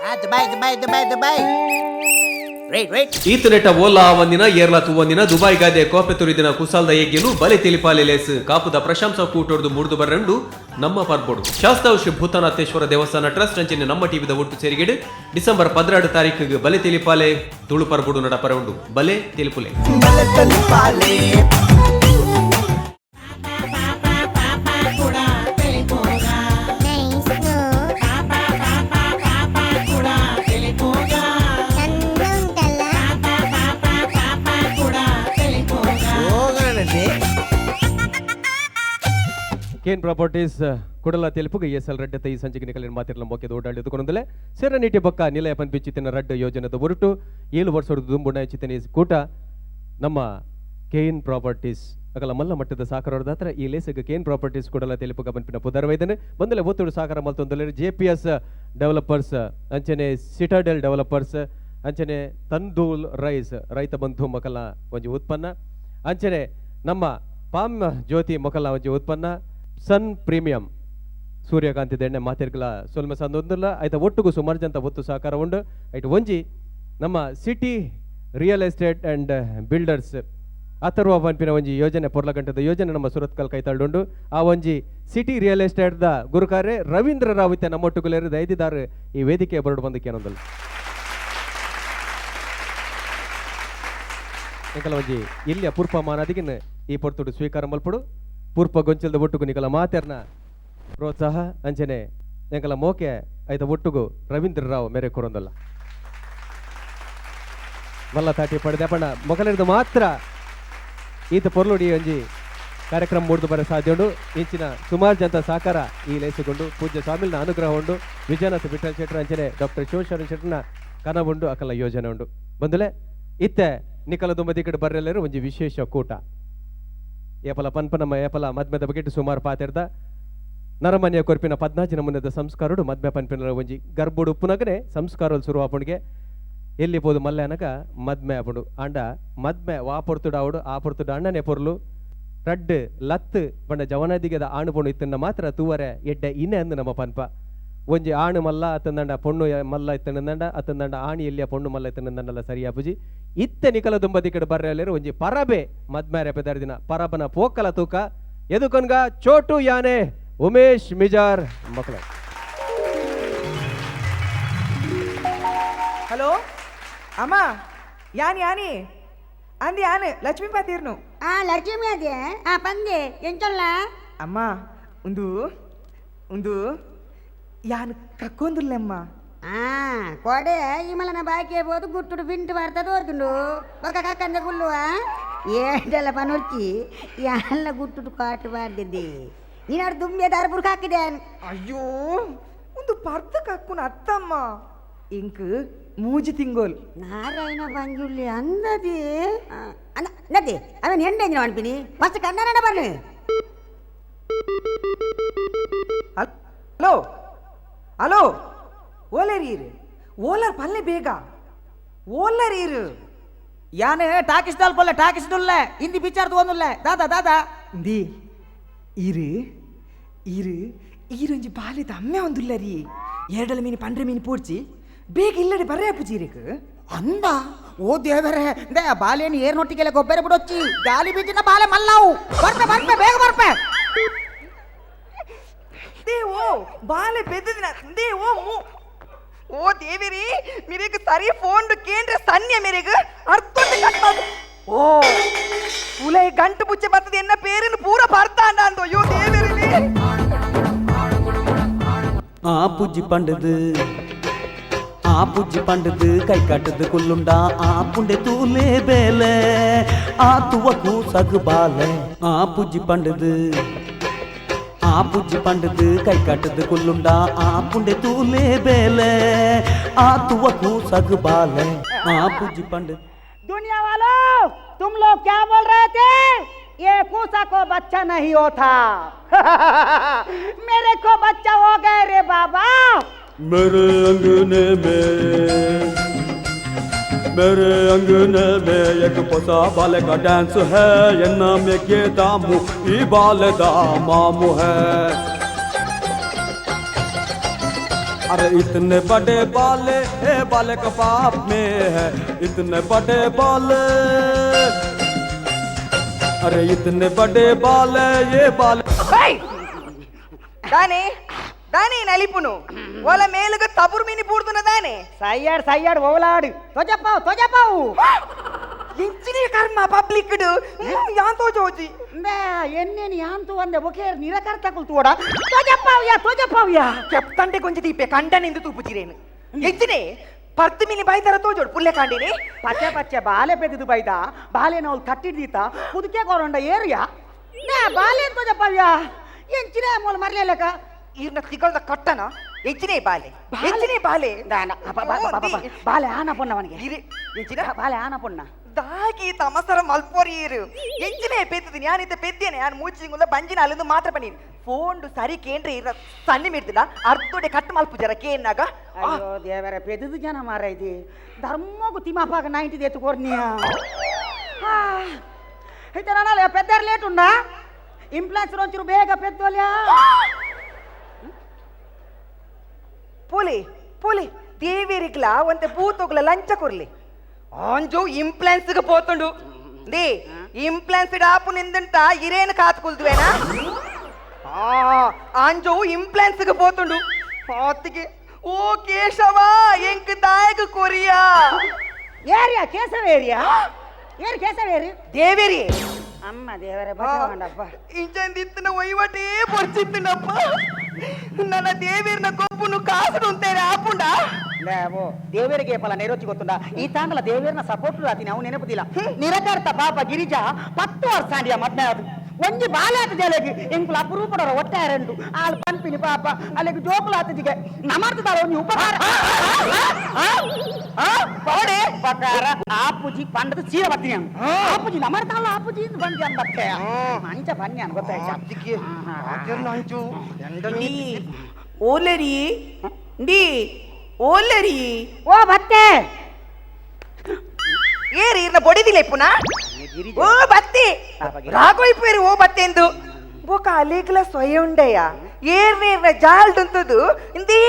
Dubai Dubai Dubai Dubai. Wait wait. ಈತನೆಟ ಓಲಾ ಆವಂದಿನ ಏರ್ಲಾ ತೂವಂದಿನ Dubai ಗಾದೆ ಕೋಪೆ ತುರಿದಿನ ಕುಸಾಲ್ದ ಎಗ್ಗೆಲು ಬಲೆ ತಿಳಿಪಾಲೆ ಲೇಸ್ ಕಾಪುದ ಪ್ರಶಂಸಾ ಕೂಟೊಡ್ದು ಮುಡ್ದು ಬರಂಡು ನಮ್ಮ ಪರ್ಬೋಡು. ಶಾಸ್ತಾವ್ ಶ್ರೀ ಭೂತನಾಥೇಶ್ವರ ದೇವಸ್ಥಾನ ಟ್ರಸ್ಟ್ ಅಂಚನೆ ನಮ್ಮ ಟಿವಿದ ಒಟ್ಟು ಸೇರಿಗೆಡು ಡಿಸೆಂಬರ್ 12 ತಾರೀಕಿಗೆ ಬಲೆ ತಿಳಿಪಾಲೆ ತುಳು ಪರ್ಬೋಡು ನಡಪರ ಉಂಡು. ಬಲೆ ತಿಳಿಪುಲೆ. ಕೇನ್ ಪ್ರಾಪರ್ಟೀಸ್ ಕುಡಲ ತೆಲುಪುಗ ಎಸ್ ಎಲ್ ರಡ್ಡ ತೈ ಸಂಜೆಗೆ ನಿಕಲಿನ ಮಾತಿರ್ಲ ಮೊಕ್ಕೆದ ಓಡಾಡಿದ ಕೊನೊಂದಲೆ ಸೆರನಿಟಿ ಬೊಕ್ಕ ನಿಲಯ ಪನ್ಪಿಂಚಿತ್ತಿನ ರಡ್ಡ ಯೋಜನೆದ ಒರಟು 7 ವರ್ಷದ ದುಂಬುಣ ಚಿತ್ತನೆ ಕೂಟ ನಮ್ಮ ಕೇನ್ ಪ್ರಾಪರ್ಟೀಸ್ ಅಗಲ ಮಲ್ಲ ಮಟ್ಟದ ಸಾಕರೋದಾತ್ರ ಈ ಲೇಸಗ್ ಕೇನ್ ಪ್ರಾಪರ್ಟೀಸ್ ಕುಡಲ ತೆಲುಪುಗ ಪನ್ಪಿನ ಪುದರ್ವೈದನೆ ಬಂದಲೆ ಒತ್ತುಡು ಸಾಕರ ಮಲ್ತೊಂದಲೆ J P S developers ಅಂಚನೆ ಸಿಟಾಡೆಲ್ ಡೆವಲಪರ್ಸ್ ಅಂಚನೆ ತಂದೂಲ್ ರೈಸ್ ರೈತ ಬಂಧು ಮೊಕಲ ಒಂಜಿ ಉತ್ಪನ್ನ ಅಂಚನೆ ನಮ್ಮ ಪಾಮ್ ಜ್ಯೋತಿ ಮೊಕಲ ಒಂಜಿ ಉತ್ಪನ್ನ ಸನ್ ಪ್ರೀಮಿಯಂ ಸೂರ್ಯಕಾಂತಿ ದೆಣ್ಣೆ ಮಾತಿರ್ಗಲ ಸೊಲ್ಮೆ ಸಂದೊಂದುಲ್ಲ ಆಯ್ತ ಒಟ್ಟುಗು ಸುಮಾರು ಜಂತ ಒತ್ತು ಸಹಕಾರ ಉಂಡು. ಐಟ್ ಒಂಜಿ ನಮ್ಮ city real estate and builders Atharva ಪನ್ಪಿನ ಒಂಜಿ ಯೋಜನೆ ಪೊರ್ಲಗಂಟದ ಯೋಜನೆ ನಮ್ಮ ಸುರತ್ಕಲ್ ಕೈತಾಳುಂಡು. ಆ ಒಂಜಿ city real estate the ಗುರುಕಾರೆ Ravindra Rao ಇತ್ತೆ ನಮ್ಮೊಟ್ಟುಗುಲೇರು ದೈದಿದಾರು ಈ ವೇದಿಕೆ ಬರಡು ಬಂದಕ್ಕೆ ಏನೊಂದಲ್ಲ ಎಂಕಲ ಒಂಜಿ ಇಲ್ಲಿಯ ಪೂರ್ಪ ಮಾನಾದಿಗಿನ ಈ ಪೊರ್ತುಡು ಸ್ವೀಕಾರ ಮಲ್ಪಡು. ಪೂರ್ಪ ಗೊಂಚಲ್ದ ಒಟ್ಟುಗು ನಿಕಲ ಮಾತೆರ್ನ ಪ್ರೋತ್ಸಾಹ ಅಂಚನೆ ಎಂಕಲ ಮೋಕೆ ಐತ ಒಟ್ಟುಗು ರವೀಂದ್ರ ರಾವ್ ಮೇರೆ ಕೊರೊಂದಲ್ಲ ಮಲ್ಲ ತಾಟಿ ಪಡೆದ ಪಂಡ ಮೊಕಲಿರ್ದು ಮಾತ್ರ ಈತ ಪೊರ್ಲುಡಿ ಒಂಜಿ ಕಾರ್ಯಕ್ರಮ ಮೂಡ್ದು ಬರ ಸಾಧ್ಯ ಉಂಡು. ಇಂಚಿನ ಸುಮಾರು ಜನತ ಸಹಕಾರ ಈ ಲೇಸುಗೊಂಡು ಪೂಜ್ಯ ಸ್ವಾಮಿಲ್ನ ಅನುಗ್ರಹ ಉಂಡು. ವಿಜಯನಾಥ ವಿಠಲ್ ಶೆಟ್ಟರ್ ಅಂಚನೆ ಡಾಕ್ಟರ್ ಶಿವಶರಣ ಶೆಟ್ಟರ್ನ ಕನವುಂಡು ಅಕಲ ಯೋಜನೆ ಉಂಡು. ಬಂದುಲೆ ಇತ್ತೆ ನಿಕಲ ದುಂಬದಿ ಕಡೆ ಬರ್ರೆಲ್ಲರೂ ಒಂಜಿ ವಿಶೇಷ ಕೂಟ ಏಪಲ ಪನ್ಪ ನಮ್ಮ ಏಪಲ ಮದ್ಮೆದ ಬಗೆಟ್ ಸುಮಾರು ಪಾತೆರ್ದ ನರಮನೆಯ ಕೊರ್ಪಿನ ಪದ್ನಾಜಿನ ಮುನ್ನದ ಸಂಸ್ಕಾರುಡು ಮದ್ಮೆ ಪನ್ಪಿನ ಒಂಜಿ ಗರ್ಭುಡು ಉಪ್ಪುನಗನೆ ಸಂಸ್ಕಾರలు ಶುರು ಆಪುಂಡಿಗೆ ಎಲ್ಲಿ ಪೋದು ಮಲ್ಲೆ ಅನಗ ಮದ್ಮೆ ಆಪುಂಡು. ಆಂಡ ಮದ್ಮೆ ವಾ ಪೊರ್ತುಡು ಆವಡು ಆ ಪೊರ್ತುಡು ಅಣ್ಣನೆ ಪೊರ್ಲು ರಡ್ಡ್ ಲತ್ತು ಪಂಡ ಜವನದಿಗೆದ ಆಣು ಪೊಣ್ಣು ಇತ್ತನ್ನ ಮಾತ್ರ ತೂವರೆ ಎಡ್ಡೆ ಇನೆ ಅಂದು ನಮ್ಮ ಪನ್ಪ. ಒಂಜಿ ಆಣು ಮಲ್ಲ ಅತ್ತಂದಂಡ ಪೊಣ್ಣು ಮಲ್ಲ ಇತ್ತಂದಂಡ ಅತ್ತಂದಂಡ ಆಣಿ ಎಲ್ಲಿಯ ಪೊಣ್ಣು ಮಲ್ಲ ಇತ್ತಂದಂಡಲ್ಲ ಸರಿಯಾಪುಜಿ. ಇತ್ತೆ ನಿಕಲ ದುಂಬದಿ ಕಡೆ ಬರ್ರೆಲ್ಲೇರು ಒಂಜಿ ಪರಬೆ ಮದ್ಮೇರೆ ಪೆದರ್ದಿನ ಪರಬನ ಪೋಕಲ ತೂಕ ಎದುಕೊನ್ಗ ಚೋಟು ಯಾನೆ ಉಮೇಶ್ ಮಿಜಾರ್ ಮಕ್ಕಳ. ಹಲೋ ಅಮ್ಮ, ಯಾನ್ ಯಾನಿ ಅಂದ್ ಯಾನ್ ಲಕ್ಷ್ಮೀ ಪಾತೀರ್ನು. ಆ ಲಕ್ಷ್ಮಿ ಅದೇ ಆ ಪಂದೆ ಎಂಚೊಲ್ಲ. ಅಮ್ಮ ಉಂದು ಉಂದು ಯಾನ್ ಕಕ್ಕೊಂದುಲ್ಲಮ್ಮ. ಆ ಕೊಡೆ ಇಮಲನ ಬಾಕಿ ಬೋದು ಗುಟ್ಟುಡು ಬಿಂಟು ಬಾರ್ತ ತೋರ್ದುಂಡು ಬೊಕ ಕಕ್ಕಂದ ಕುಲ್ಲುವ ಏಟೆಲ್ಲ ಪನೊರ್ಚಿ ಎಲ್ಲ ಗುಟ್ಟುಡು ಕಾಟು ಬಾರ್ದಿದ್ದಿ ನೀನಾಡು ದುಂಬೆ ದಾರಪುರ್ಕ ಹಾಕಿದೆ. ಅಯ್ಯೋ ಒಂದು ಪರ್ದ ಕಕ್ಕುನ ಅತ್ತಮ್ಮ ಇಂಕ್ ಮೂಜಿ ತಿಂಗೋಲ್. ನಾರಾಯಣ ಬಂಜುಳ್ಳಿ ಅಂದದಿ ಅನ್ನ ನದಿ ಅವನ್ ಎಂಡೆ ಅನ್ಪಿನಿ ಫಸ್ಟ್ ಕನ್ನಡ ಬರ್ಲಿ. ಹಲೋ ಹಲೋ ಓಲರ್ ಈರು ಓಲರ್ ಪಲ್ಲೆ ಬೇಗ ಓಲರ್ ಈರು. ಯಾನ್ ಟಾಕಿಸ್ ದಾಲ್ ಪೊಲ್ಲೆ ಟಾಕಿಸ್ ದುಲ್ಲೆ ಹಿಂದಿ ಪಿಕ್ಚರ್ ತಗೊಂದುಲ್ಲೆ ದಾದಾ ದಾದಾ. ಇಂದಿ ಈರು ಈರು ಈರೊಂಜಿ ಬಾಲಿದ ಅಮ್ಮೆ ಒಂದುಲ್ಲರಿ ಎರಡಲ ಮೀನು ಪಂಡ್ರೆ ಮೀನು ಪೂಡ್ಚಿ ಬೇಗ ಇಲ್ಲಡೆ ಬರ್ರೆ ಅಪ್ಪುಜೀರಿಕ್. ಅಂದ ಓ ದೇವರೇ they ಬಾಲೇನು ಏರ್ನೊಟ್ಟಿಗೆಲ್ಲ ಗೊಬ್ಬರ ಬಿಡೊಚ್ಚಿ ಗಾಲಿ ಬೀಜಿನ ಬಾಲೆ ಮಲ್ಲಾವು ಬರ್ಪೆ ಬರ್ಪೆ ಬೇಗ ಬರ್ಪೆ. They ಓ ಬಾಲೆ ಬೆದ್ದದಿನ they ಓ ಮೂ ಓ ದೇವಿರಿ ಮಿರಿಗ್ ಸರಿ ಫೋನ್ ಕೇಂದ್ರ ಸನ್ಯ ಮಿರಿಗ್ ಅರ್ಥೊಂದು ಕಟ್ ಮಾಡು. ಓ ಉಲೈ ಗಂಟು ಬುಚ್ಚೆ ಬರ್ತದೆ ಎನ್ನ ಪೇರಿನ ಪೂರ ಬರ್ತಾಂಡ ಅಂದು ಅಯ್ಯೋ ದೇವಿರಿ. ಆ ಪುಜ್ಜಿ ಪಂಡದು ಆ ಪುಜ್ಜಿ ಪಂಡದು ಕೈ ಕಾಟದು ಕುಲ್ಲುಂಡ ಆ ಪುಂಡೆ ತೂಲೆ ಬೇಲೆ ಆ ತುವಕು ಸಗು ಬಾಲೆ. ಆ ಪುಜ್ಜಿ ಪಂಡದು ಆ ಪುಜ್ಜಿ ಪಂಡದು ಕೈ ಕಾಟದು ಕುಲ್ಲುಂಡ ಆ ಪುಂಡೆ ತೂಲೆ ಬೇಲೆ ಆ ತುವಕು ಸಗು ಬಾಲೆ. ಆ ಪುಜ್ಜಿ ಪಂಡದು. दुनिया वालों तुम लोग क्या बोल रहे थे? ये कूसा को बच्चा नहीं होता, मेरे को बच्चा हो गए रे बाबा। मेरे अंगने में मेरे अंगने में एक पोसा बाले का डांस है एन्ना में के दामू ई बाले दा मामू है। अरे इतने बड़े बाले ए बाले का बाप में है, इतने बड़े बाले, अरे इतने बड़े बाले ये बाले। ದಾನೆ ದಾನೆ ನಲಿಪುನು ಒಲ ಮೇಲುಗ ತಬುರು ಮೀನಿ ಪೂರ್ದುನ ದಾನೆ. ಸಯ್ಯಾಡ್ ಸಯ್ಯಾಡ್ ಓಲಾಡು ತೊಜಪ್ಪಾವು ತೊಜಪ್ಪಾವು. ಎಂಚಿನ ಕರ್ಮ ಪಬ್ಲಿಕ್ ಯಾನ್ ತೋಜೋಜಿ. ಎನ್ನೇನು ಯಾಂತು ಒಂದೆ ಒಕೇರ್ ನಿರಕರ್ತ ಕುಲ್ತುವಡ ತೊಜಪ್ಪಾವ್ಯ ತೊಜಪ್ಪಾವ್ಯ. ಕೆಪ್ತಂಡೆ ಕೊಂಚ ದೀಪೆ ಕಂಡನಿಂದು ತೂಪುಜಿರೇನು ಎಂಚಿನೇ ಪರ್ತು ಮೀನಿ ಬೈದರ ತೋಜೋಡು ಪುಲ್ಲೆ ಕಾಂಡಿನಿ. ಪಚ್ಚೆ ಪಚ್ಚೆ ಬಾಲೆ ಪೆದ್ದು ಬೈದ ಬಾಲೆ ನಾವು ತಟ್ಟಿದ್ದೀತ ಕುದುಕೆ ಕೊರಂಡ ಏರಿಯಾ ನಾ ಬಾಲೆ ತೋಜಪ್ಪಾವ್ಯ ಎಂಚಿನ ಮೂಲ ಮರ್ಲೇಲಕ. ಈರ್ನ ತಿಗಳ್ದ ಕಟ್ಟನ ಎಂಚಿನೇ ಬಾಲೆ ಎಂಚಿನೇ ಬಾಲೆ ಬಾಲೆ ಆನ ಪೊನ್ನವನಿಗೆ ಎಂಚಿನ ಬಾಲೆ ಆನ ಪೊನ್ನ ದಾಗಿ ತಮಸರ ಮಲ್ಪೊರಿಯರು ಎಂಚಿನೇ ಪೆದ್ದದು ഞാനിത് ಪೆದ್ದೇನೆ ഞാൻ ಮೂಚಿಂಗುಲ್ಲ ಬಂಜಿನ ಅಲ್ಲಿಂದು ಮಾತ್ರ ಪನ್ನೀರು ಫೋನ್ಡು ಸರಿ ಕೇಂದ್ರ ಇರ ಸನ್ನಿ ಮಿಡ್ದಿಲ್ಲ ಅರ್ಧೋಡೆ ಕಟ್ ಮಲ್ಪು ಜರ ಕೇನ್ನಾಗ. ಅಯ್ಯೋ ದೇವರ ಪೆದ್ದು ಜನ ಮಾರ ಇದು ಧರ್ಮಗು ತಿಮ್ಮಪ್ಪಾಗ ನೈಂಟಿ ಎತ್ತು ಕೊರ್ನಿಯ అయితే నాన్న పెద్ద లేట్ ఉందా ఇంప్లాన్స్ రోజు ಬೇಗ పెద్దోళ్ళ. ಪೋಲಿ ಪೋಲಿ ದೇವೇರಿಗ್ಲ ಒಂತೆ ಭೂತೋಗ್ಲ ಲಂಚ ಕೊರ್ಲಿ ಆಂಜು ಇಂಪ್ಲಾನ್ಸ್ಗೆ ಪೋತುಂಡು they ಇಂಪ್ಲಾನ್ಸ್ ಡಾಪು ನಿಂದಂತ ಇರೇನು ಕಾತ್ ಕುಲ್ದುವೇನಾ ಆಂಜು ಇಂಪ್ಲಾನ್ಸ್ಗೆ ಪೋತುಂಡು ಆತಿಗೆ ಓ ಕೇಶವ ಎಂಕ್ ದಾಯಕ Korea area Keshava area ಏರು ಕೇಶವ ಏರಿ ದೇವೇರಿ ಅಮ್ಮ ದೇವರೇ ಬಚಾವಂಡಪ್ಪ. ಇಂಚಂದಿತ್ತಿನ ಒಯ್ವಟೇ ಪೊರ್ಚಿತ್ತಿನಪ್ಪ ನನ್ನ ದೇವೇರ್ನ ಕೊಪ್ಪುನು ಕಾಸುಡು ఉంటేనే ಆಪುಂಡ. లేవో ದೇವರಿಗೆ ಪಲ ನೆರೊಚ್ಚಿ ಗೊತ್ತುಂಡ ಈ ತಾಂಡಲ ದೇವೇರ್ನ ಸಪೋರ್ಟ್ ರಾತಿನ ಅವು ನೆನಪುದಿಲ್ಲ ನಿರಕರ್ತ ಪಾಪ ಗಿರಿಜಾ 10 ವರ್ಷ ಆಂಡಿಯ ಮದ್ಮೆ ಅದು ಒಂಜಿ ಬಾಲೆ ಆತ ಜಲೆಗೆ ಎಂಕುಲು ಅಪರೂಪಡರ ಒಟ್ಟಾರೆಂಡು ಆಳು ಪನ್ಪಿನಿ ಪಾಪ ಅಲ್ಲಿಗೆ ಜೋಕುಲು ಆತಜಿಗೆ ನಮರ್ತದಾರ ಒಂಜಿ ಉಪಕಾರ ಉಪಕಾರ ಆಪುಜಿ ಪಂಡದ ಚೀರ ಬತ್ತೀನಿ ಆಪುಜಿ ನಮರ್ತಾಲ ಆಪುಜಿ ಬಂದಿ ಅಂಬತ್ತೆ ಮಂಚ ಬನ್ನಿ ಗೊತ್ತಾಯ್ತಾ. ಓಲರಿ ಡಿ ಓಲರಿ ಓ ಬತ್ತೆ ಏರಿ ಇರ್ನ ಬೊಡಿದಿಲ್ಲ ಪುನಃ ಓ ಬತ್ತಿ ರಾಗೋಯ್ಪೇರಿ ಓ ಬತ್ತೆಂದು ಬೊಕ ಅಲೇಗ್ಲ ಸೊಯ ಉಂಡಯ್ಯ ಏರ್ನೇರ್ನ ಜಾಲ್ಡುಂತದು ಇಂದೇ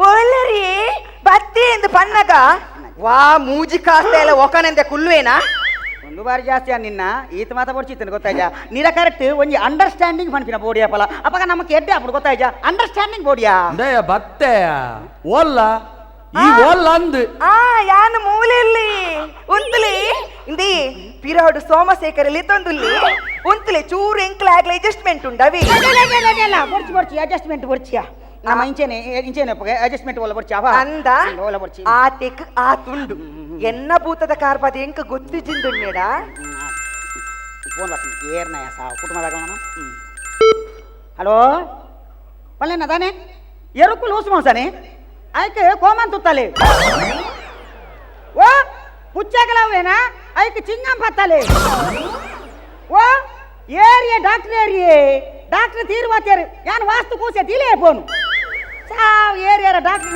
ಓಲರಿ ಬತ್ತಿ ಎಂದು ಪನ್ನಗ ವಾ ಮೂಜಿ ಕಾಸ್ತ ಎಲ್ಲ ಒಕನೆಂದೆ ಕುಲ್ವೇನಾ. ಒಂದು ಬಾರಿ ಜಾಸ್ತಿ ನಿನ್ನ ಈತ ಮಾತ ಪೊಡ್ಚಿತ್ತನು ಗೊತ್ತಾಯ್ತಾ ನಿರ ಕರೆಕ್ಟ್ ಒಂಜಿ ಅಂಡರ್ಸ್ಟ್ಯಾಂಡಿಂಗ್ ಪನ್ಪಿನ ಬೋಡಿಯ ಪಲ ಅಪಗ ನಮಕ್ ಎಡ್ಡೆ ಅప్పుడు ಗೊತ್ತಾಯ್ತಾ ಅಂಡರ್ಸ್ಟ್ಯಾಂಡಿಂಗ್ ಬೋಡಿಯಾ. ಅಂದಯ್ಯ ಬತ್ತೆ ಓಲ್ಲ ಈ ಓಲ್ಲ ಅಂದು ಆ ಯಾನು ಮೂಲೆಯಲ್ಲಿ ಉಂತುಲಿ ಇಂದಿ ಪಿರಾಡು ಸೋಮಶೇಖರ ಲಿತೊಂದುಲ್ಲಿ ಉಂತುಲೆ ಚೂರು ಎಂಕ್ಲ ಆಗ್ಲ ಅಡ್ಜಸ್ಟ್ಮೆಂಟ್ ಉಂಡವಿ. ಬೊಡ್ಚಿ ಬೊಡ್ಚಿ ಅಡ್ಜಸ್ಟ್ಮೆಂಟ್ ಬೊಡ್ಚಿಯಾ ನಮ್ಮ ಇಂಚೆನೆ ಇಂಚೆನೆ ಅಡ್ಜಸ್ಟ್ಮೆಂಟ್ ಓಲ ಬೊಡ್ಚಿ ಅವ ಅಂದ ಓಲ ಬೊಡ್ಚಿ ಆ ತೆಕ್ ಆ ತುಂಡು ಎನ್ನ ಭೂತದ ಕಾರ್ಬಾದ ಎಂಕ ಗೊತ್ತಿಜಿಂದುಣ್ಣೇಡ ಫೋನ್ ಬರ್ತೀನಿ ಏರ್ನಯ ಸಾವು ಕುಟುಂಬದಾಗ. ಹಲೋ ಪಲ್ಲೇನ ತಾನೆ ಎರುಕು ಲೂಸ್ ಮೋಸನೆ ಐಕೆ ಕೋಮನ್ ತುತ್ತಲೆ ಓ ಪುಚ್ಚಗಲವೇನಾ ಐಕೆ ಚಿಂಗಂ ಪತ್ತಲೆ ಓ ಏರಿಯೇ ಡಾಕ್ಟರ್ ಏರಿಯೇ ಡಾಕ್ಟರ್ ತೀರ್ವಾತೇರು ಯಾನ್ ವಾಸ್ತು ಕೂಸೆ ತೀಲೇ ಫೋನು ಸಾವ್ ಏರಿಯಾರ ಡಾಕ್ಟರ್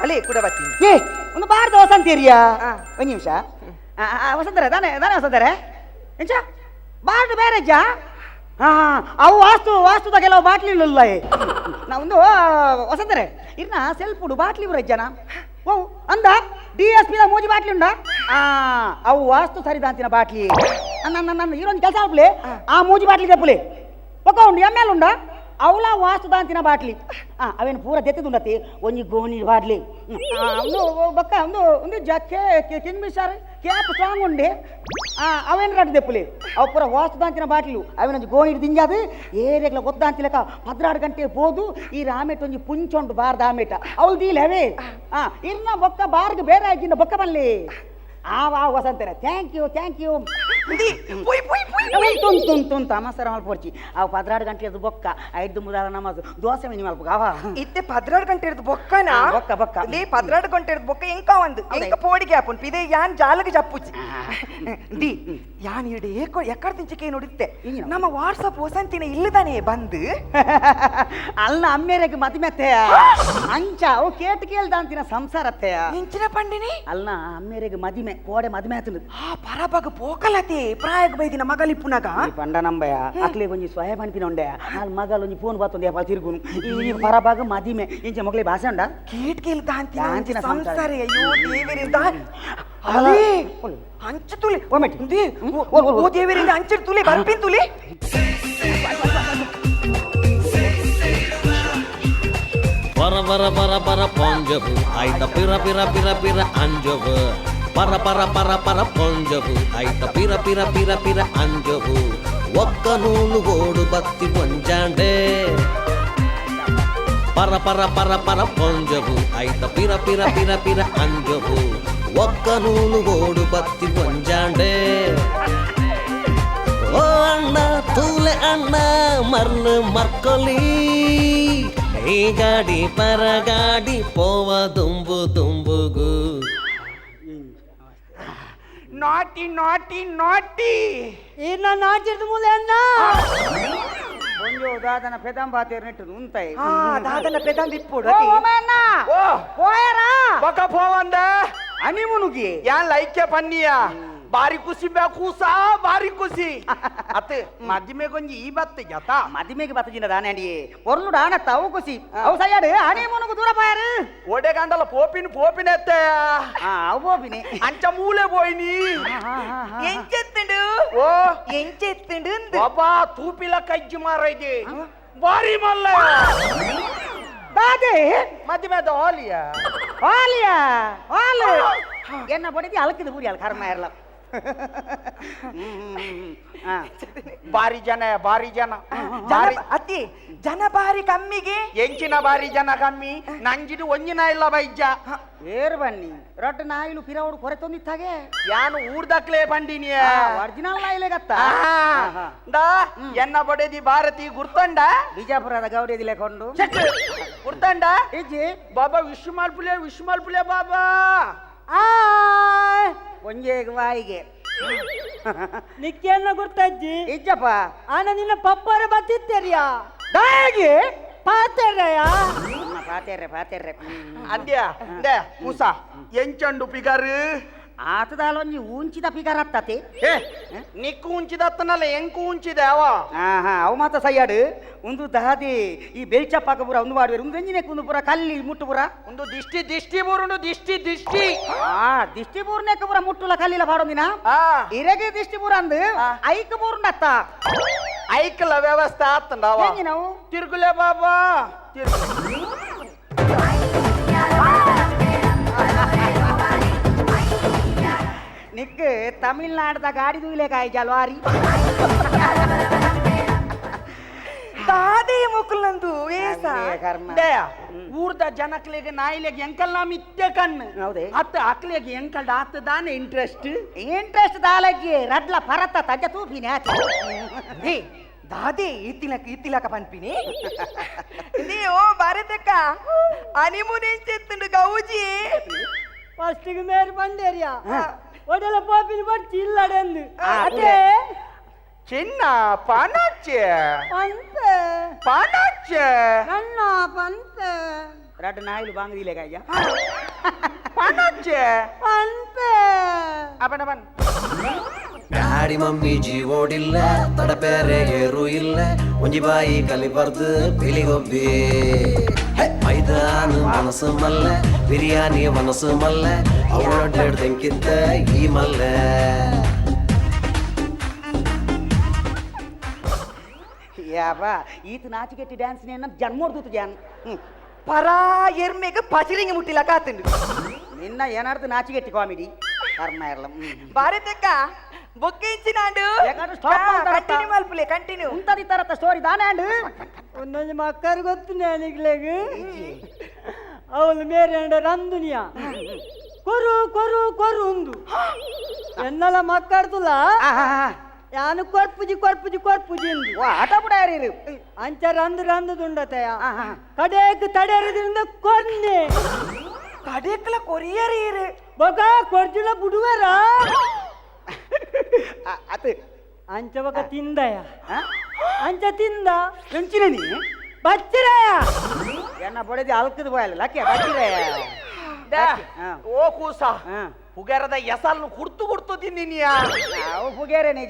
ಅಲ್ಲೇ ಕೂಡ ಬರ್ತೀನಿ. ಏ ಒಂದು ಬಾರ್ದ ವಸಂತ ಏರಿಯಾ ಒಂದು ನಿಮಿಷ ವಸಂತರ ತಾನೆ ತಾನೆ ವಸಂತರೇ ಎಂಚ ಬಾರ್ಡ್ ಬೇರೆಜ್ಜಾ ಹಾಂ ಅವು ವಾಸ್ತು ವಾಸ್ತುದ ಕೆಲವು ಬಾಟ್ಲಿ ಇಲ್ಲ ನಾ ಒಂದು ವಸಂತರೇ ಇರ್ನ ಸೆಲ್ಫುಡು ಬಾಟ್ಲಿ ಬರಜ್ಜನ ಓ ಅಂದ ಡಿ ಎಸ್ ಪಿದ ಮೂಜಿ ಬಾಟ್ಲಿ ಉಂಡ ಅವು ವಾಸ್ತು ಸರಿದಾಂತಿನ ಬಾಟ್ಲಿ ನನ್ನ ನನ್ನ ಈರೊಂದು ಕೆಲಸ ಆಗ್ಲಿ ಆ ಮೂಜಿ ಬಾಟ್ಲಿ ತೆಪ್ಪುಲಿ ఒక ಉಂಡು ಎಮ್ ಎಲ್ ಉಂಡ ಅವಲ ವಾಸ್ತುದಾಂತಿನ ಬಾಟ್ಲಿ ಅವೇನು ಪೂರ ದೆತ್ತದುಂಡತಿ ಒಂಜಿ ಗೋಣಿ ಬಾಟ್ಲಿ ಒಂದು ಬೊಕ್ಕ ಒಂದು ಒಂದು ಜಕ್ಕೆ king Fisher cap strong ಉಂಡೆ ಅವೇನು ರಡ್ಡು ದೆಪ್ಪುಲಿ ಅವು ಪೂರ ವಾಸ್ತುದಾಂತಿನ ಬಾಟ್ಲು ಅವೇನೊಂಜಿ ಗೋಣಿ ದಿಂಜಾದು ಏರಿಯಾಗ್ಲ ಗೊತ್ತಾಂತಿಲಕ 14 ಗಂಟೆ ಪೋದು ಈ ರಾಮೇಟ್ ಒಂಜಿ ಪುಂಚೊಂಡು ಬಾರ್ದ ಆಮೇಟ ಅವಳು ದೀಲೆ ಅವೇ ಇರ್ನ ಬೊಕ್ಕ ಬಾರ್ಗ್ ಬೇರೆ ಆಗಿನ ಬೊಕ್ಕ ಬಲ್ಲಿ ಆ ವಾ ವಸಂತರ thank you thank you ತುನ್ ತುನ್ ತುನ್ ತಮಸರ ಮಲ್ಪೊರ್ಚಿ ಅವು 14 ಗಂಟೆದು ಬೊಕ್ಕ ಐದು ಮುದಾಲ ನಮಾಜು ದೋಸೆ ಮಿನಿ ಮಲ್ಪ ಅವ ಇತ್ತೆ 14 ಗಂಟೆದು ಬೊಕ್ಕನ ಬೊಕ್ಕ ಬೊಕ್ಕ ಲೇ 14 ಗಂಟೆದು ಬೊಕ್ಕ ಎಂಕ ಒಂದು ಎಂಕ ಪೋಡಿಗೆ ಆಪುನ್ ಪಿದೆ ಯಾನ್ ಜಾಲಗೆ ಜಪ್ಪುಚಿ the ಯಾನ್ ಇಡೆ ಏಕೋ ಎಕ್ಕಡ ತಿಂಚಿಕೆ ನೋಡಿತ್ತೆ ನಮ್ಮ ವಾಟ್ಸಪ್ ವಸಂತಿನ ಇಲ್ಲದಾನೆ ಬಂದು ಅಲ್ಲ ಅಮ್ಮೇರೆಗೆ ಮದುಮೆತ್ತೆಯ ಅಂಚ ಅವು ಕೇಟ್ ಕೇಳ್ದಾಂತಿನ ಸಂಸಾರತ್ತೆಯ ಇಂಚಿನ ಪಂಡಿನಿ ಅಲ್ಲ ಅಮ್ಮೇರೆಗೆ ಮದಿಮೆ ಕೋಡೆ ಮದುವೆ ಆತನು ಆ ಪರಬಾಗ ಪೋಕಲತಿ ದಾದೆ ಪ್ರಾಯಕ ಬೈದಿನ ಮಗಲಿಪ್ಪುನಗ ಪಂಡ ನಂಬಯ ಅಕ್ಲೆ ಒಂಜಿ ಸ್ವಯ ಪನ್ಪಿನ ಉಂಡೆ ಆಲ್ ಮಗಲ್ ಒಂಜಿ ಫೋನ್ ಬಾತೊಂದು ಯಾಪ ತಿರುಗುನು ಈ ಪರಭಾಗ ಮದಿಮೆ ಇಂಚ ಮೊಗಲೆ ಭಾಷೆ ಉಂಡ ಕೇಟ್ ಕೇಲ್ ದಾಂತಿನ ದಾಂತಿನ ಸಂಸಾರ ಅಯ್ಯೋ ದೇವರೇ ದಾ ಅಲೇ ಅಂಚು ತುಲಿ ಓಮೆಟ್. ದಿ ಓ ದೇವರೇ ಅಂಚು ತುಲಿ ಬರ್ಪಿನ್ ತುಲಿ ಬರ ಬರ ಬರ ಬರ ಪೊಂಜವು ಆಯ್ತ ಪಿರ ಪಿರ ಪಿರ ಪಿರ ಅಂಜವು ಪರ ಪರ ಪರ ಪರ ಪೊಂಜವು ಆಯ್ತ ಪಿರ ಪಿರ ಪಿರ ಪಿರ ಅಂಜವು ಒಕ್ಕ ನೂಲು ಓಡು ಬತ್ತಿ ಒಂಜಾಂಡೆ ಪರ ಪರ ಪರ ಪರ ಪೊಂಜವು ಆಯ್ತ ಪಿರ ಪಿರ ಪಿರ ಪಿರ ಅಂಜವು ಒಕ್ಕ ನೂಲು ಓಡು ಬತ್ತಿ ಒಂಜಾಂಡೆ ಓ ಅಣ್ಣ ತೂಲೆ ಅಣ್ಣ ಮರ್ಲು ಮರ್ಕೊಲಿ ಈ ಗಾಡಿ ಪರಗಾಡಿ ಪೋವ ದುಂಬು ದುಂಬುಗು ನಾಟಿ ನಾಟಿ ನಾಟಿ ಈರ್ನ ನಾಚಿರ್ದು ಮೂಲೆ ಅಣ್ಣ ಒಂಜೋ ದಾದನ ಪೆದಂಬಾತೇರ್ ನೆಟ್ಟು ಉಂತಾಯಿ ಆ ದಾದನ ಪೆದಂಬ ಇಪ್ಪುಡು ಓ ಓಮಣ್ಣ ಓ ಪೋಯರಾ ಬಕ ಪೋವಂದ ಅನಿಮುನುಗಿ ಯಾನ್ ಲೈಕ್ಯ ಪನ್ನಿಯ ಬಾರಿ ಖುಷಿ ಬೇ ಕೂಸಾ ಬಾರಿ ಖುಷಿ ಅತ್ತೆ ಮದಿಮೆ ಗೊಂಜಿ ಈ ಬತ್ತೆ ಜತ ಮದಿಮೆಗೆ ಬತ್ತಜಿನ ದಾನೆ ಅಂಡಿ ಒರ್ಲು ಡಾಣ ತಾವು ಖುಷಿ ಅವು ಸಯ್ಯಾಡು ಅನಿಮುನುಗು ದೂರ ಪೋಯಾರು ಒಡೆ ಗಂಡಲ ಪೋಪಿನ ಪೋಪಿನ ಎತ್ತೆ ಆ ಅವು ಪೋಪಿನಿ ಅಂಚ ಮೂಲೆ ಪೋಯಿನಿ ಎಂಚೆತ್ತುಂಡು ಓ ಎಂಚೆತ್ತುಂಡು ಅಂದು ಬಾಬಾ ತೂಪಿಲ ಕಜ್ಜಿ ಮಾರೈದೆ ಬಾರಿ ಮಲ್ಲ ದಾದೆ ಮದಿಮೆದ ಹಾಲಿಯ ಹಾಲಿಯ ಹಾಲು என்ன பொடிதி அழுக்குது பூரி கர்ம ஏறலாம் ಬಾರಿ ಜನ ಬಾರಿ ಜನ ಜನ ಬಾರಿ ಅತ್ತಿ ಜನ ಬಾರಿ ಕಮ್ಮಿಗೆ ಎಂಚಿನ ಬಾರಿ ಜನ ಕಮ್ಮಿ ನಂಜಿಡು ಒಂಜಿನ ಇಲ್ಲ ಬೈಜ್ಜ ಏರು ಬನ್ನಿ ರೊಟ್ಟ ನಾಯಿಲು ಪಿರವಡು ಕೊರೆ ತೊಂದಿತ್ತಾಗೆ ಯಾನು ಊರ್ದಕ್ಲೆ ಬಂಡಿನಿಯ ಒರಿಜಿನಲ್ ನಾಯಿಲೆ ಗತ್ತ ದಾ ಎನ್ನ ಬಡೆದಿ ಭಾರತಿ ಗುರ್ತಂಡ ಬಿಜಾಪುರದ ಗೌರಿ ಕೊಂಡು ಚೆಕ್ ಗುರ್ತಂಡ ಇಜ್ಜಿ ಬಾಬಾ ವಿಶ್ ಮಲ್ಪುಲೆ ವಿಶ್ ಮಲ್ಪುಲೆ ಬಾಬಾ ಒಂಜೇ ವಾಯಿಗೆ ನಿಕ್ಕೆನ್ನ ಗುರ್ತಜ್ಜಿ ಇಜ್ಜಪ್ಪ ಆನ ನಿನ್ನ ಪಪ್ಪರ ಬತ್ತಿತ್ತೆರಿಯಾ ದಾಗಿ ಪಾತೆರಯ ಪಾತೇರ್ರೆ ಪಾತೇರ್ರೆ ಅಂದ್ಯ they ಕೂಸ ಎಂಚಂಡು ಪಿಗರ್ ಆತದಾಲೊಂಜಿ ಊಂಚಿದ ಪಿಗರ್ ಅತ್ತತಿ ಏ ನಿಕ್ಕು ಉಂಚಿದತ್ತನಲ್ಲ ಎಂಕು ಉಂಚಿದೆ ಅವ ಆಹಾ ಅವು ಮಾತ ಸಯ್ಯಾಡು ಒಂದು ದಾದಿ ಈ ಬೆಳ್ಚಪ್ಪಾಕ ಪೂರ ಒಂದು ಮಾಡುವೆರು ಒಂದು ಎಂಜಿನೆ ಕುಂದು ಪೂರ ಕಲ್ಲಿ ಮುಟ್ಟು ಪೂರ ಒಂದು ದಿಷ್ಟಿ ದಿಷ್ಟಿ ಬೂರುಂಡು ದಿಷ್ಟಿ ದಿಷ್ಟಿ ಆ ದಿಷ್ಟಿ ಬೂರ್ನೆಕ್ಕ ಪೂರ ಮುಟ್ಟುಲ ಕಲ್ಲಿಲ ಪಾಡೊಂದಿನ ಆ ಇರೆಗೆ ದಿಷ್ಟಿ ಪೂರ ಅಂದು ಐಕ್ ಬೂರ್ನತ್ತ ಐಕಲ ವ್ಯವಸ್ಥೆ ಆತಂಡವ ನಾವು ತಿರುಗುಲೆ ಬಾಬಾ ತಿರುಗುಲೆ ನಿಕ್ ತಮಿಳ್ನಾಡ್ದ ಗಾಡಿ ದೂಲೆ ಕಾಯಿ ಜಲ್ವಾರಿ ದಾದೆ ಮುಕುಲಂದು ಏಸ ಕರ್ಮ ಊರ್ದ ಜನಕ್ಲೆಗ್ ನಾಯಿಲೆಗ್ ಎಂಕಲ್ ನಾಮ್ ಇತ್ತೆ ಕಣ್ಣು ಹೌದೇ? ಅತ್ತ ಅಕ್ಲೆಗ್ ಎಂಕಲ್ಡ ಆತದಾನೆ ಇಂಟ್ರೆಸ್ಟ್ ಇಂಟ್ರೆಸ್ಟ್ ದಾಲಜ್ಜಿ ರಡ್ಲ ಪರತ ತಜ್ಜ ತೂಪಿನಿ ಆತ ಹೇ ದಾದೆ ಇತ್ತಿಲಕ ಇತ್ತಿಲಕ ಪನ್ಪಿನಿ ಓ ಭಾರತಕ್ಕ ಅನಿಮುನ್ ಎಂಚೆತ್ತುಂಡು ಗೌಜಿ ಫಸ್ಟಿಗೆ ಮೇರೆ ಬಂದೇರಿಯಾ ಒಡೆಲ ಪಾಪಿನ ಬಡ್ಚಿ ಇಲ್ಲಡೆಂದು ಅದೇ ಚಿನ್ನ ಪಾನಾಚೆ ಪಂಪೆ ಪಾನಾಚೆ ನನ್ನ ಪಂಪೆ ರಡ್ಡ ನಾಯಿಲು ಬಾಂಗದಿಲೆ ಕಾಯ್ಯ ಪಾನಾಚೆ ಪಂಪೆ ಅವನ ಬನ್ ಡ್ಯಾಡಿ ಮಮ್ಮಿ ಜೀವೋಡಿಲ್ಲ ತಡಪೇರೆ ಏರು ಇಲ್ಲ ಒಂಜಿ ಬಾಯಿ ಕಲಿ ಬರ್ದು ಪಿಲಿಗೊಬ್ಬಿ ಮೈದಾನ ಮನಸ್ಸು ಮಲ್ಲ ಬಿರಿಯಾನಿ ಮನಸ್ಸು ಮಲ್ಲ ಅವಳೊಡ್ಡೆಡ್ದಂಕಿತ್ತ ಈ ಮಲ್ಲ ಯಾಪ ಈತ ನಾಚಿಕೆಟ್ಟಿ ಡ್ಯಾನ್ಸ್ ನೇನ ಜನ್ಮೋಡ್ದೂತು ಜಾನ್ ಪರಾ ಎರ್ಮೆಗ್ ಪಚಿರಿಂಗಿ ಮುಟ್ಟಿಲಕ ಆತುಂಡು ನಿನ್ನ ಏನಾರ್ದು ನಾಚಿಗೆಟ್ಟಿ ಕಾಮಿಡಿ ಕರ್ಮ ಇರಲ ಭಾರತಕ್ಕ ಬೊಕ್ಕೆಂಚಿನಾಂಡು ಯಾಕಂದ್ರೆ stop ಮಾಡ್ತಾರತ್ತ. ಕಂಟಿನ್ಯೂ ಮಲ್ಪುಲೆ ಕಂಟಿನ್ಯೂ ಉಂತದಿ ತರತ್ತ ಸ್ಟೋರಿ ದಾನೆ ಅಂಡು ಒಂದೊಂದು ಮಕ್ಕಳು ಗೊತ್ತು ನಿಗ್ಲೆಗ್ ಅವಳು ಮೇರೆ ಅಂಡ ರಂದುನಿಯ ಕೊರು ಕೊರು ಕೊರು ಉಂದು ಎನ್ನಲ ಮಕ್ಕಡ್ದುಲ ಯಾನು ಕೊರ್ಪುಜಿ ಕೊರ್ಪುಜಿ ಕೊರ್ಪುಜಿ ಇಂದು ಓ ಆಟ ಬಿಡಾರಿ ಅಂಚ ರಂದು ರಂದು ದುಂಡತಯ ಕಡೇಕ್ ತಡೆಯರಿಂದ ಕೊನ್ನೆ ಕಡೇಕ್ಲ ಕೊರಿಯರ್ ಬೊಕ ಕೊರ್ಜುಲ ಬುಡುವರ ಅತ್ ಅಂಚ ಬೊಕ ತಿಂದಯ ಅಂಚ ತಿಂದ ಎಂಚಿನ ನೀ ಬಚ್ಚಿರಯ ಎನ್ನ ಬೊಡೆದಿ ಅಲ್ಕದ ಬೋಯಲ್ಲ ಲಕ್ಕೆ ಬಚ್ಚಿರಯ ಓ ಕೂಸ ಪುಗೇರದ ಎಸಲ್ನು ಕುಡ್ತು ಕುಡ್ತು ತಿಂದಿನಿಯಾ ಅವು ಪುಗೇರೇನೆ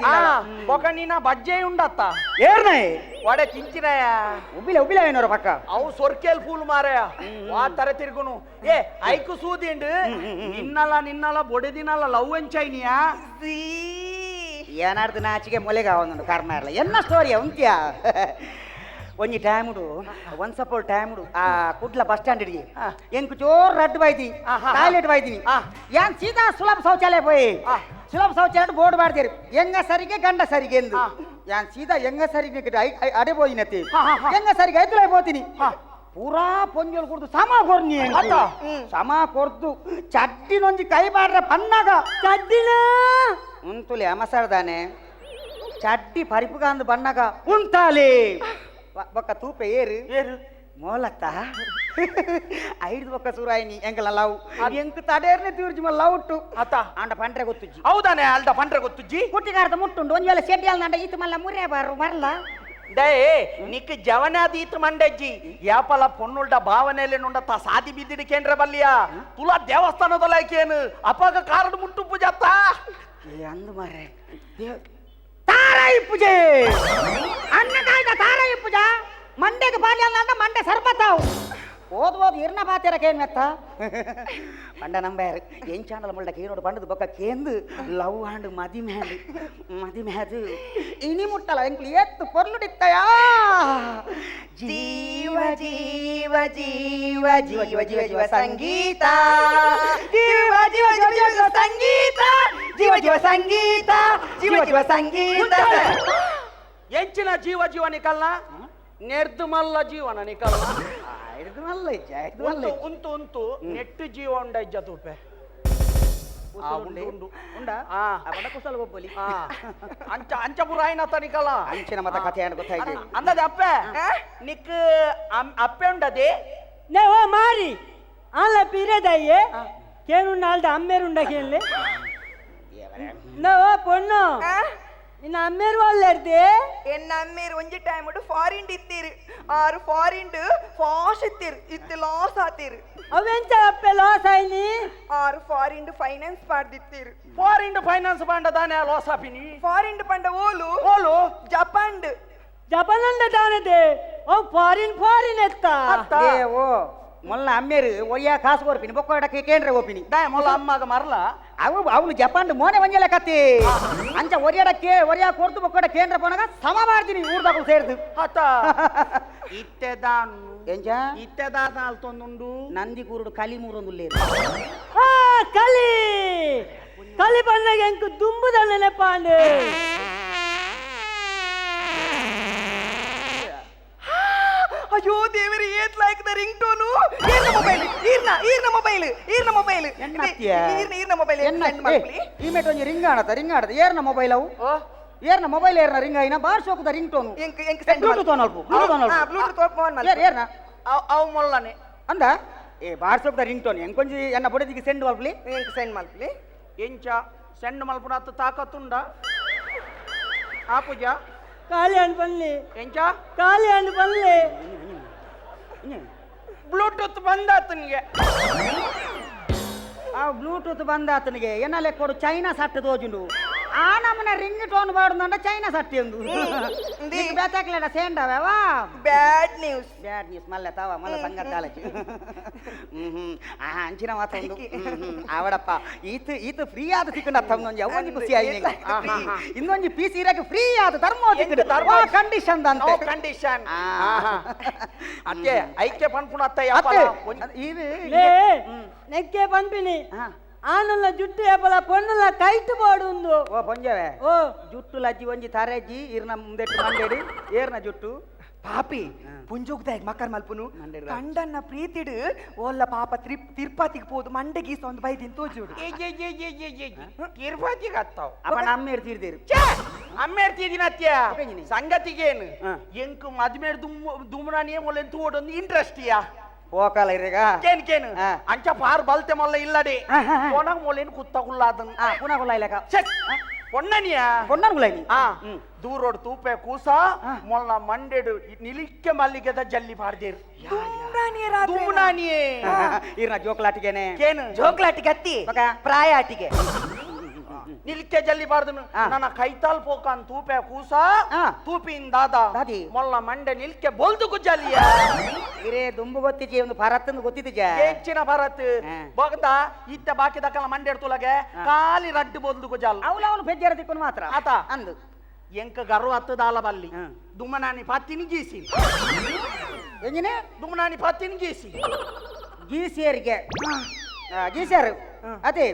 ಬೊಕ ನೀನ ಬಜ್ಜೆ ಉಂಡತ್ತ ಏರ್ನೈ ವಡೆ ತಿಂಚಿನಯ ಉಬ್ಬಿಲ ಉಬ್ಬಿಲ ಏನೋರ ಪಕ್ಕ ಅವು ಸೊರ್ಕೇಲ್ ಫೂಲ್ ಮಾರಯ ವಾ ತರ ತಿರ್ಗುನು ಏ ಐಕು ಸೂದಿಂಡು ನಿನ್ನಲ ನಿನ್ನಲ ಬೊಡೆದಿನಲ್ಲ ಲವ್ ಎಂಚೈನಿಯಾ ಏನಾರ್ದು ನಾಚಿಗೆ ಮೊಲೆಗೆ ಅವನು ಕರ್ಮ ಇರಲ್ಲ ಎನ್ನ ಸ್ಟೋರಿಯ ಉಂತ್ಯಾ ಒಂಜಿ ಟೈముಡು ಒನ್ ಸಪೋಲ್ ಟೈముಡು ಆ ಕುಡ್ಲ ಬಸ್ ಸ್ಟ್ಯಾಂಡ್ ಇಡಿಗೆ ಎಂಕ್ ಜೋರ್ ರಡ್ಡು ಬಾಯ್ತಿ ಟಾಯ್ಲೆಟ್ ಬಾಯ್ತೀನಿ ಯಾನ್ ಸೀದಾ ಸುಲಭ ಶೌಚಾಲಯ ಪೋಯಿ ಸುಲಭ ಶೌಚಾಲಯ ಬೋರ್ಡ್ ಮಾಡ್ತೀರಿ ಹೆಂಗ ಸರಿಗೆ ಗಂಡ ಸರಿಗೆ ಎಂದು ಯಾನ್ ಸೀದಾ ಹೆಂಗ ಸರಿಗೆ ಅಡೆ ಪೋಯಿನತಿ ಹೆಂಗ ಸರಿಗೆ ಐತುಲೇ ಪೋತೀನಿ ಪೂರಾ ಪೊಂಜೋಲ್ ಕುಡ್ದು ಸಮ ಕೊರ್ನಿ ಸಮ ಕೊರ್ದು ಚಡ್ಡಿನೊಂಜಿ ಕೈ ಬಾಡ್ರೆ ಪನ್ನಾಗ ಚಡ್ಡಿನ ಉಂತುಲೆ ಅಮಸರ್ದಾನೆ ಚಡ್ಡಿ ಪರಿಪುಗಾಂದು ಬಣ್ಣಗ ಉಂತಾಲೆ ಬೊಕ್ಕ ತೂಪೆ ಏರು ಏರು ಮೋಲತ್ತ ಐದು ಬೊಕ್ಕ ಸೂರಾಯಿನಿ ಎಂಕಲ ಲವ್ ಎಂಕ್ ತಡೇರ್ನೆ ತೂರ್ಜಿ ಮಲ್ಲ ಲವ್ಟು ಅತ್ತ ಆಂಡ ಪಂಡ್ರೆ ಗೊತ್ತುಜ್ಜಿ ಹೌದಾನೆ ಅಲ್ದ ಪಂಡ್ರೆ ಗೊತ್ತುಜ್ಜಿ ಕುಟ್ಟಿಗಾರ್ದ ಮುಟ್ಟುಂಡು ಒಂದ್ ವೇಳೆ ಶೆಡ್ಡಿ ಅಲ್ನಾಂಡ ಈತ ಮಲ್ಲ ಮುರ್ರೆ ಬಾರು ಬರಲ್ಲ ಡೇ ನಿಕ್ ಜವನಾದೀತ್ ಮಂಡಜ್ಜಿ ಯಾಪಲ ಪೊನ್ನುಲ್ಡ ಭಾವನೆಯಲ್ಲಿ ನುಂಡ ತಾ ಸಾದಿ ಬಿದ್ದಿಡಿ ಕೇಂದ್ರ ಬಲ್ಲಿಯ ತುಲಾ ದೇವಸ್ಥಾನದಲ್ಲ ಕೇನು ಅಪಾಗ ಕಾರಡು ಮುಟ್ಟು ಪೂಜಾತ್ತ ಏ ಅಂದು ಮಾರ್ರೆ ತಾರಾಯಿ ಪೂಜೆ ಅನ್ನ ಕಾಯ್ದ ತಾರಾಯಿ ಪೂಜಾ ಮಂಡೆಗೆ ಬಾಲ್ಯ ಅಲ್ಲ ಮಂಡೆ ಸರ್ಬತ್ತಾವು ಓದ್ ಓದ್ ಇರ್ನ ಬಾತಿರ ಕೇನ್ ಮೆತ್ತ ಪಂಡ ನಂಬ್ಯಾರು ಎಂಚಾಂಡಲ ಮುಳ್ಳ ಕೇನೋಡು ಬಂಡದು ಬೊಕ್ಕ ಕೇಂದು ಲವ್ ಆಂಡ್ ಮದಿ ಮ್ಯಾದು ಮದಿ ಮ್ಯಾದು ಇನಿ ಮುಟ್ಟಲ ಎಂಕ್ಲು ಏತ್ತು ಪೊರ್ಲುಡಿತ್ತಯಾ ಜೀವ ಜೀವ ಜೀವ ಜೀವ ಜೀವ ಜೀವ ಜೀವ ಸಂಗೀತ ಜೀವ ಜೀವ ಜೀವ ಜೀವ ಸಂಗೀತ ಜೀವ ಜೀವ ಸಂಗೀತ ಜೀವ ಜೀವ ಸಂಗೀತ ಎಂಚಿನ ಜೀವ ಜೀವ ನಿಕಲ್ನ ನೆರ್ದು ಮಲ್ಲ ಜೀವನ ನಿಕಲ್ನ ಹಿಡ್ದು ಮಲ್ಲ ಇಜ್ಜ ಹಿಡ್ದು ಮಲ್ಲ ಉಂತು ಉಂತು ಉಂತು ನೆಟ್ಟು ಜೀವ ಉಂಡ ಇಜ್ಜ ತೂಪೆ ಉಂಡು ಉಂಡು ಉಂಡ ಆ. ಪಂಡ ಕುಸಲ್ ಗೊಬ್ಬಲಿ ಆ ಅಂಚ ಅಂಚ ಪುರಾಯಿನ ತನಿಕಲ್ಲ ಅಂಚಿನ ಮತ ಕಥೆ ಏನು ಗೊತ್ತಾಯ್ತು ಅಂದದ ಅಪ್ಪೆ ನಿಕ್ ಅಪ್ಪೆ ಉಂಡದೆ నే ఓ మారి ఆళ్ళ పీరేదయ్యే కేనున్నాళ్ళ అమ్మేరుండ కేన్లే నా ఓ పొన్ను నిన్న అమ్మేరు వాళ్ళు ఎడితే ಎನ್ನ ಅಮ್ಮೇರು ಒಂಜಿ ಟೈಮ್ ಫಾರಿನ್ ಇತ್ತೀರು ಆರು ಫಾರಿನ್ ಫಾಶ್ ಇತ್ತೀರು ಇತ್ತು ಲಾಸ್ ಆತೀರು ಅವೆಂಚ ಅಪ್ಪೆ ಲಾಸ್ ಆಯ್ನಿ ಆರು ಫಾರಿನ್ ಫೈನಾನ್ಸ್ ಪಾಡ್ದಿತ್ತೀರು ಫಾರಿನ್ ಫೈನಾನ್ಸ್ ಬಾಂಡ ದಾನೆ ಲಾಸ್ ಆಪಿನಿ ಫಾರಿನ್ ಪಂಡ ಓಲು ಓಲು ಜಪಾನ್ ಜಪಾನ್ ಅಂಡ ದಾನದೆ ಓ ಫಾರಿನ್ ಫಾರಿನ್ ಎತ್ತ ಏ ಓ ಮೊಲ್ಲ ಅಮ್ಮೇರು ಒಯ್ಯ ಕಾಸು ಕೊರ್ಪಿನಿ ಬೊಕ್ಕ ಎಡಕ್ಕೆ ಕೇಂದ್ರ ಓಪಿನಿ ದಾಯ ಮೊಲ್ಲ ಅಮ್ಮಾಗ ಮರಲ ಅವು ಅವನು ಜಪಾನ್ ಮೋನೆ ಒಂಜಲ ಕತ್ತಿ ಅಂಚ ಒರಿಯಡಕ್ಕೆ ಒರಿಯ ಕೊರ್ದು ಬೊಕ್ಕಡ ಕೇಂದ್ರ ಪೋನಾಗ ಸಮ ಮಾಡ್ತೀನಿ ಊರ್ದಾಗಲು ಸೇರ್ದು ಅತ್ತ ಇತ್ತೆದಾನು ಎಂಜ ಇತ್ತೆದಾನ ಅಲ್ತೊಂದುಂಡು ನಂದಿ ಕೂರುಡು ಕಲಿ ಮೂರೊಂದುಲ್ಲೇರು ಆ ಕಲಿ ಕಲಿ ಬಣ್ಣಗೆ ಎಂಕು ದುಂಬುದ ನೆನಪಾಂಡು ಅಯ್ಯೋ ದೇವರೇ ಏತ್ ಲೈಕ್ the ring tone ಈರ್ನ ಮೊಬೈಲ್ ಈರ್ನ ಈರ್ನ ಮೊಬೈಲ್ ಈರ್ನ ಮೊಬೈಲ್ ಎನ್ನತ್ಯ? ಈರ್ನ ಈರ್ನ ಮೊಬೈಲ್ ಎನ್ನ ಸೆಂಡ್ ಮಾಡ್ಲಿ ಈ ಮೇಟ್ ಒಂಜಿ ರಿಂಗ್ ಆಡತ ರಿಂಗ್ ಆಡತ ಏರ್ನ ಮೊಬೈಲ್ ಅವು ಏರ್ನ ಮೊಬೈಲ್ ಏರ್ನ ರಿಂಗ್ ಆಯಿನ ಬಾರ್ ಶೋಕದ ರಿಂಗ್ ಟೋನು ಎಂಕ್ ಎಂಕ್ ಸೆಂಡ್ ಬ್ಲೂಟೂತ್ ಆನ್ ಅಲ್ಪ ಬ್ಲೂಟೂತ್ ಆನ್ ಅಲ್ಪ ಬ್ಲೂಟೂತ್ ಆನ್ ಏರ್ ಏರ್ನ ಅವು ಅವು ಮೊಲ್ಲನೆ ಅಂದ ಏ ಬಾರ್ ಶೋಕದ ರಿಂಗ್ ಟೋನ್ ಎಂಕೊಂಜಿ ಎನ್ನ ಬೊಡೆದಿಗೆ ಸೆಂಡ್ ಮಲ್ಪಲಿ ಎಂಕ್ ಸೆಂಡ್ ಮಲ್ಪಲಿ ಎಂಚ ಸೆಂಡ್ ಮಲ್ಪುನ ಅತ್ತ ತಾಕತ್ತುಂಡ ಆ ಪೂಜಾ ಖಾಲಿ ಅಂಡ್ ಬನ್ನಿ ಎಂಚ ಖಾಲಿ ಅಂಡ್ ಬನ್ನಿ ಬ್ಲೂಟೂತ್ ಬಂದಾತನಿಗೆ ಆ ಬ್ಲೂಟೂತ್ ಬಂದಾತನಿಗೆ ಏನ ಲೆಕ್ಕೋಡು ಚೈನಾ ಸಟ್ಟು ತೋಜುಂಡು ಆ ನಮ್ಮನೆ ರಿಂಗ್ ಟೋನ್ ಬಾಡುಂಡ ಚೈನಾ ಸಟ್ಟಿ ಒಂದು ಬೇತಾಕ್ಲೇಡ ಸೇಂಡವಾ ಬ್ಯಾಡ್ ನ್ಯೂಸ್ ಬ್ಯಾಡ್ ನ್ಯೂಸ್ ಮಲ್ಲ ತಾವ ಮಲ್ಲ ಸಂಗತ ಆಲಚಿ ಆ ಅಂಚಿನ ಮಾತೊಂದು ಆವಡಪ್ಪ ಈತ ಈತ ಫ್ರೀ ಆದ ತಿಕ್ಕಂಡ ಅತ್ತೊಂದು ಅವೊಂಜಿ ಖುಷಿ ಆಯಿ ಇನ್ನೊಂಜಿ ಪೀಸ್ ಇರಕ್ಕೆ ಫ್ರೀ ಆದ ಧರ್ಮ ತಿಕ್ಕಂಡು ಧರ್ಮ ಕಂಡೀಷನ್ ನೋ ಅಂತೆ ಕಂಡೀಷನ್ ಆ. ಅತ್ತೆ ಐಕ್ಯ ಪನ್ಪುಣ ಅತ್ತ ಅತ್ತೆ ಯಪ್ಪಲ ಇದು ಲೇ ನೆಕ್ಕೆ ಪನ್ಪಿನಿ ಹಾ. ಆನಲ್ಲ ಜುಟ್ಟು ಏಪಲ ಪೊನ್ನುಲ ಕೈಟ್ ಬೋಡುಂದು ಓ ಪೊಂಜವೆ ಓ ಜುಟ್ಟು ಲಜ್ಜಿ ಒಂಜಿ ತರೆಜ್ಜಿ ಇರ್ನ ಮುಂದೆಟ್ಟು ಮಂಡೇಡಿ ಏರ್ನ ಜುಟ್ಟು ಪಾಪಿ ಪುಂಜೋಗ್ದಾಗ್ ಮಕ್ಕರ್ ಮಲ್ಪುನು ಮಂಡೆಡ್ ಕಂಡನ್ನ ಪ್ರೀತಿಡು ಓಲ್ಲ ಪಾಪ ತಿರುಪತಿಗೆ ಪೋದು ಮಂಡೆ ಗೀಸ ಒಂದು ಬೈದಿನ್ ತೋಜುಡು ತಿರುಪತಿಗೆ ಅತ್ತಾವ್ ಅಪ್ಪ ನಮ್ಮ ಇರ್ತಿರ್ತೀರಿ ಅಮ್ಮೇರ್ತಿದ್ದೀನತ್ಯ ಒಪ್ಪಂಜಿನಿ. ಸಂಗತಿಗೇನು ಹಾ. ಎಂಕ್ ಮದ್ಮೇಡ್ ದುಮ್ ದುಮ್ರಾನೇ ಮೊಲೆ ತೋಡೊಂದು ಇಂಟ್ರೆಸ್ಟ್ ಯಾ ಪೋಕಾಲ ಇರ್ರೀಗ ಕೇನ್ ಕೇನು ಹಾ. ಅಂಚ ಪಾರ್ ಬಲ್ತೆ ಮೊಲ್ಲ ಇಲ್ಲಡೆ ಹಾ, ಹಾ, ಹಾ. ಪೋನಾಗ ಮೊಲೇನು ಕುತ್ತ ಕುಲ್ಲಾದನ್ ಆ ಪುನಃ ಕುಲ್ಲ ಇಲ್ಲಕ ಛೆ! ಪೊಣ್ಣನಿಯ ಪೊಣ್ಣನುಗುಲಾಯ್ನಿ ಆ ದೂರೋಡು ತೂಪೆ ಕೂಸ ಮೊಲ್ಲ ಮಂಡೆಡು ನಿಲಿಕ್ಕೆ ಮಲ್ಲಿಗೆದ ಜಲ್ಲಿ ಪಾಡ್ದೇರು ದುಮ್ನಾನಿಯೇ ಇರ್ನ ಜೋಕ್ಲಾಟಿಗೆನೆ ಕೇನು ಜೋಕ್ಲಾಟಿಗೆ ಅತ್ತಿ ಪ್ರಾಯಾಟಿಗೆ ನಿಲಿಕ್ಕೆ ಜಲ್ಲಿ ಬಾರ್ದನು ನನ್ನ ಕೈತಾಲ್ ಪೋಕಾನ್ ತೂಪೆ ಕೂಸ ತೂಪಿನ್ ದಾದಾ ಮೊಲ್ಲ ಮಂಡೆ ನಿಲ್ಕೆ ಬೊಲ್ದು ಕುಜ್ಜಲಿಯ ಇರೇ ದುಂಬು ಗೊತ್ತಿಜೆ ಒಂದು ಭಾರತ್ ಗೊತ್ತಿದ್ದ ಹೆಚ್ಚಿನ ಭಾರತ್ ಬೋಗದ ಇತ್ತ ಬಾಕಿ ದಕ್ಕಲ ಮಂಡೆ ತುಲಗೆ ಖಾಲಿ ರಡ್ಡು ಬೊಲ್ದು ಕುಜಾಲ್ ಅವಳು ಅವನು ಬೆಜ್ಜಾರ ದಿಕ್ಕನು ಮಾತ್ರ ಆತ ಅಂದು ಎಂಕ ಗರ್ವ ಹತ್ತದಾಲ ಬಲ್ಲಿ ದುಮ್ಮನಾನಿ ಪತ್ತಿನಿ ಗೀಸಿ ಎಂಜಿನ ದುಮ್ಮನಾನಿ ಪತ್ತಿನಿ ಗೀಸಿ ಗೀಸಿಯರಿಗೆ ಗೀಸಿಯರು ಅದೇ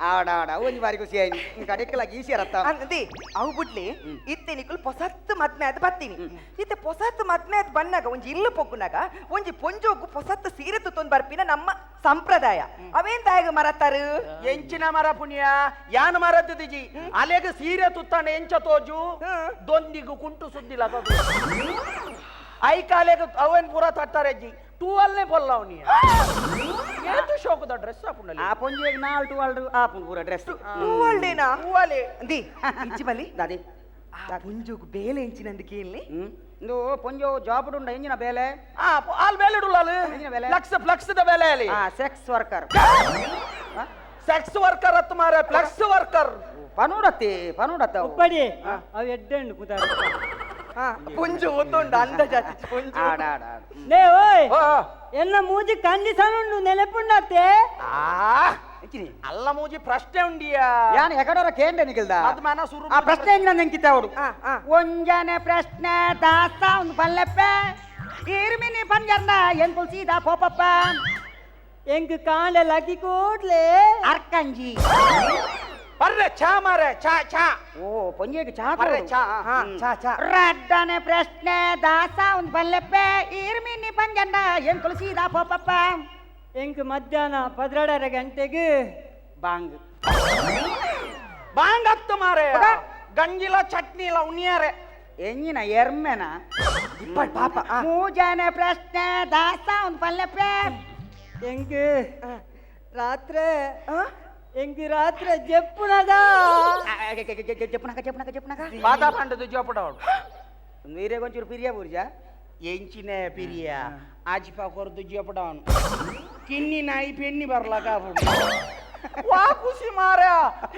ಆಡ ಆಡ ಒಂಜಿ ಬಾರಿ ಖುಷಿ ಆಯ್ತು ಕಡೆಕ್ಕೆಲ್ಲ ಗೀಸಿಯರ್ ಅತ್ತ ಅಂದಿ ಅವು ಬುಡ್ಲಿ ಇತ್ತೆ ನಿಕುಲ್ ಪೊಸತ್ತು ಮದ್ಮೆ ಅದು ಬತ್ತೀನಿ ಇತ್ತೆ ಪೊಸತ್ತು ಮದ್ಮೆ ಅದು ಬನ್ನಾಗ ಒಂಜಿ ಇಲ್ಲು ಪೊಗ್ಗುನಾಗ ಒಂಜಿ ಪೊಂಜೋಗು ಪೊಸತ್ತು ಸೀರೆ ತುತ್ತೊಂದು ಬರ್ಪಿನ ನಮ್ಮ ಸಂಪ್ರದಾಯ ಅವೇನ್ ತಾಯಗ ಮರತ್ತಾರು ಎಂಚಿನ ಮರ ಪುಣ್ಯ ಯಾನ್ ಮರದ್ದಿಜಿ ಅಲೆಗ ಸೀರೆ ತುತ್ತಾನೆ ಎಂಚ ತೋಜು ದೊಂದಿಗು ಕುಂಟು ಸುದ್ದಿಲ್ಲ I ಕಾಲೆಗ ಅವೇನ್ ಪೂರ ತಟ್ಟಾರೆಜ್ಜಿ ಟೂವಲ್ನೇ ಪೊಲ್ಲವನಿ ಏತು ಶೋಕದ ಡ್ರೆಸ್ ಆಪುಂಡಲಿ ಆ ಪೊಂಜಿಗೆ ನಾಲ್ ಟುವಾಲ್ ಆಪುಂಡು ಪೂರ ಡ್ರೆಸ್ ಟೂವಲ್ಡೇನಾ ಟೂವಲೆ ಅಂದಿ ಇಂಚಿ ಬಲಿ ದಾದಿ ಆ ಪೊಂಜೋಗು ಬೇಲೆ ಎಂಚಿನಂದು ಕೇಳಿ ಇಂದು ಪೊಂಜೋ ಜಾಬ್ ಉಂಡ ಎಂಜಿನ ಬೇಲೆ ಆ ಆಲ್ ಬೇಲೆ ಇಡುಲಾಲು ಎಂಜಿನ ಬೇಲೆ ಫ್ಲಕ್ಸ್ ಫ್ಲಕ್ಸ್ the ಬೇಲೆ ಅಲ್ಲಿ ಆ ಸೆಕ್ಸ್ ವರ್ಕರ್ ಸೆಕ್ಸ್ ವರ್ಕರ್ ಅತ್ ಮಾರೆ ಫ್ಲಕ್ಸ್ ವರ್ಕರ್ ಪನೂಡತ್ತಿ ಪನೂಡತ್ತ ಉಪ್ಪಡಿ ಅವು ಎಡ್ಡೆಂಡು ಕೂತಾರ ಪುಂಜು ಒತ್ತುಂಡು ಅಂದಾಜಾತಿ ಪುಂಜು ಆಡ ಆಡ ಆಡ ಲೇ ಓಯ್ ಎನ್ನ ಮೂಜಿ ಕಂಡೀಷನ್ ಉಂಡು ನೆನಪುಂಡತ್ತೆ ಅಲ್ಲ ಮೂಜಿ ಪ್ರಶ್ನೆ ಉಂಡಿಯಾ ಯಾನ್ ಎಕಡೋರ ಕೇಂದ್ರ ನಿಗಲ್ದ ಅದು ಮನ ಸುರು ಆ ಪ್ರಶ್ನೆ ಎಂಜಿನ ನೆಂಕಿತ ಅವಡು ಒಂಜನೆ ಪ್ರಶ್ನೆ ದಾಸ ಒಂದು ಪಲ್ಲೆಪ್ಪ ಇರ್ಮಿನಿ ಪಂಜರ್ನ ಏನ್ ಕುಲ್ಸೀದಾ ಪೋಪಪ್ಪ ಎಂಕ್ ಕಾಂಡ ಲಕ್ಕಿ ಕೂಡ್ಲೆ ಅರ್ಕಂಜಿ ಬರ್ರೆ ಚಾ ಮಾರೆ ಚಾ ಚಾ ಓ ಪೊಂಜೆಗೆ ಚಾ ಬರ್ರೆ ಚಾ ಚಾ ಚಾ ರಡ್ಡನೆ ಪ್ರಶ್ನೆ ದಾಸ ಒಂದು ಪಲ್ಲೆಪ್ಪ ಇರ್ಮಿನಿ ಪಂಜರ್ನ ಏನ್ ಕುಲ್ಸೀದಾ ಪೋಪಪ್ಪ ಎಂಕ್ ಮಧ್ಯಾಹ್ನ 12:30 ಗಂಟೆಗೆ ಬಾಂಗ್ ಬಾಂಗ್ ಹತ್ತು ಮಾರೆ ಗಂಜಿಲ ಚಟ್ನಿ ಇಲ್ಲ ಉಣ್ಣಿಯಾರೆ ಎಂಜಿನ ಎರ್ಮೆನ ಇಪ್ಪಡ್ ಪಾಪ ಮೂಜನೆ ಪ್ರಶ್ನೆ ದಾಸ ಒಂದು ಪಲ್ಲೆಪ್ಪ ಎಂಕ್ ರಾತ್ರಿ ಎಂಕ್ ರಾತ್ರಿ ಜಪ್ಪುನಗ ಜಪ್ಪುನಕ ಜಪ್ಪುನಕ ಜಪ್ಪುನಕ ಬಾದಾ ಪಂಡದು ಜೋಪಡವಡು ನೀರೇ ಕೊಂಚೂರು ಪಿರಿಯ ಬೂರ್ಜ ಎಂಚಿನ ಪಿರಿಯ ಆಜಿಪ ಕೊರದು ಜೋಪಡವನು ಕಿನ್ನಿ ನಾಯಿ ಪೆನ್ನಿ ಬರ್ಲಾಕ ವಾ ಖುಷಿ ಮಾರ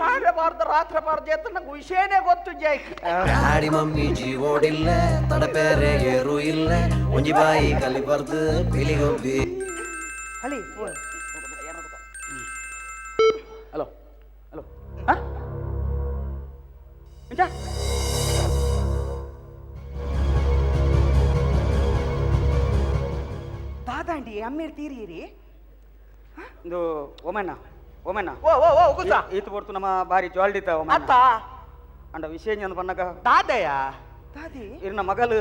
ಕಾಂಡ್ರೆ ಬಾರ್ದ ರಾತ್ರಿ ಬಾರ್ದ ಎತ್ತ ನಂಗೆ ವಿಷಯನೇ ಗೊತ್ತು ಜೈ ಡ್ಯಾಡಿ ಮಮ್ಮಿ ಜೀವೋಡಿಲ್ಲ ತಡಪೇರೆ ಏರು ಇಲ್ಲ ಒಂಜಿ ಬಾಯಿ ಕಲಿ ಬರ್ದು ಪಿಲಿಗೊಬ್ಬಿ ಹಲಿ ಹಲೋ ಹಲೋ ಎಂಚ ದಾದಾಂಡಿ ಅಮ್ಮೇರ್ ತೀರಿರಿ ಇದು ಒಮೆಣ್ಣ ಒಮೆಣ್ಣ ಓ ಓ ಓ ಗುಸ ಈತ ಪೊರ್ತು ನಮ್ಮ ಬಾರಿ ಜಾಲ್ಡಿತ ಒಮೆಣ್ಣ ಅತ್ತ ಅಂಡ ವಿಷಯ ಅಂದ್ ಬನ್ನಗ ದಾದಯ ದಾದಿ ಇರ್ನ ಮಗಲು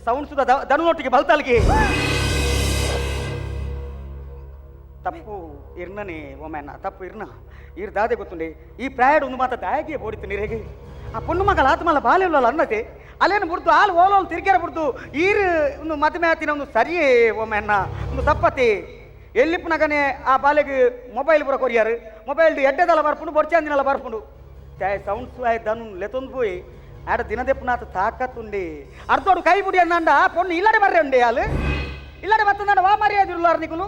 ಸೌಂಡ್ ಸುದ ದನನೊಟ್ಟಿಗೆ ಬಲ್ತಾಲ್ಗೆ ತಪ್ಪು ಇರ್ನನೇ ಒಮೆಣ್ಣ ತಪ್ಪು ಇರ್ನ ಇರ್ ದಾದೆ ಗೊತ್ತುಂಡೆ ಈ ಪ್ರಾಯಡ್ ಒಂದು ಮಾತ ದಾಯಗೆ ಬೋಡಿತು ನೀರಿಗೆ ಆ ಪೊಣ್ಣು ಮಗಳ ಆತ್ಮಲ ಬಾಲ್ಯ ಅನ್ನತೆ ಅಲ್ಲೇನು ಬುಡ್ದು ಹಾಲು ಓಲೋಲು ತಿರ್ಗ್ಯಾರ ಬುಡ್ದು ಈರು ಒಂದು ಮದುವೆ ಆತಿನ ಒಂದು ಸರಿಯೇ ಒಮೆಣ್ಣ ಒಂದು ತಪ್ಪತಿ ಎಲ್ಲಿಪ್ಪನಗನೆ ಆ ಬಾಲೆಗೆ ಮೊಬೈಲ್ ಪೂರ ಕೊರಿಯಾರು ಮೊಬೈಲ್ ಎಡ್ಡೆದಲ್ಲ ಬರ್ಪುಂಡು ಬೊರ್ಚಾಂದಿನಲ್ಲ ಬರ್ಪುಂಡು ಚಾಯ್ ಸೌಂಡ್ಸ್ ಆಯ್ ದನು ಲೆತೊಂದು ಪೋಯಿ ಆಡ ದಿನದೆಪ್ಪನಾಥ ತಾಕತ್ತುಂಡೆ ಅರ್ಧೋಡು ಕೈ ಬುಡಿ ಅಂದಂಡ ಪೊಣ್ಣು ಇಲ್ಲಡೆ ಬರ್ರೆ ಉಂಡೆ ಆಲು ಇಲ್ಲಡೆ ಬತ್ತಂದಾಂಡ ವಾ ಮರ್ಯಾದೆ ಉಳ್ಳಾರ ನಿಕುಲು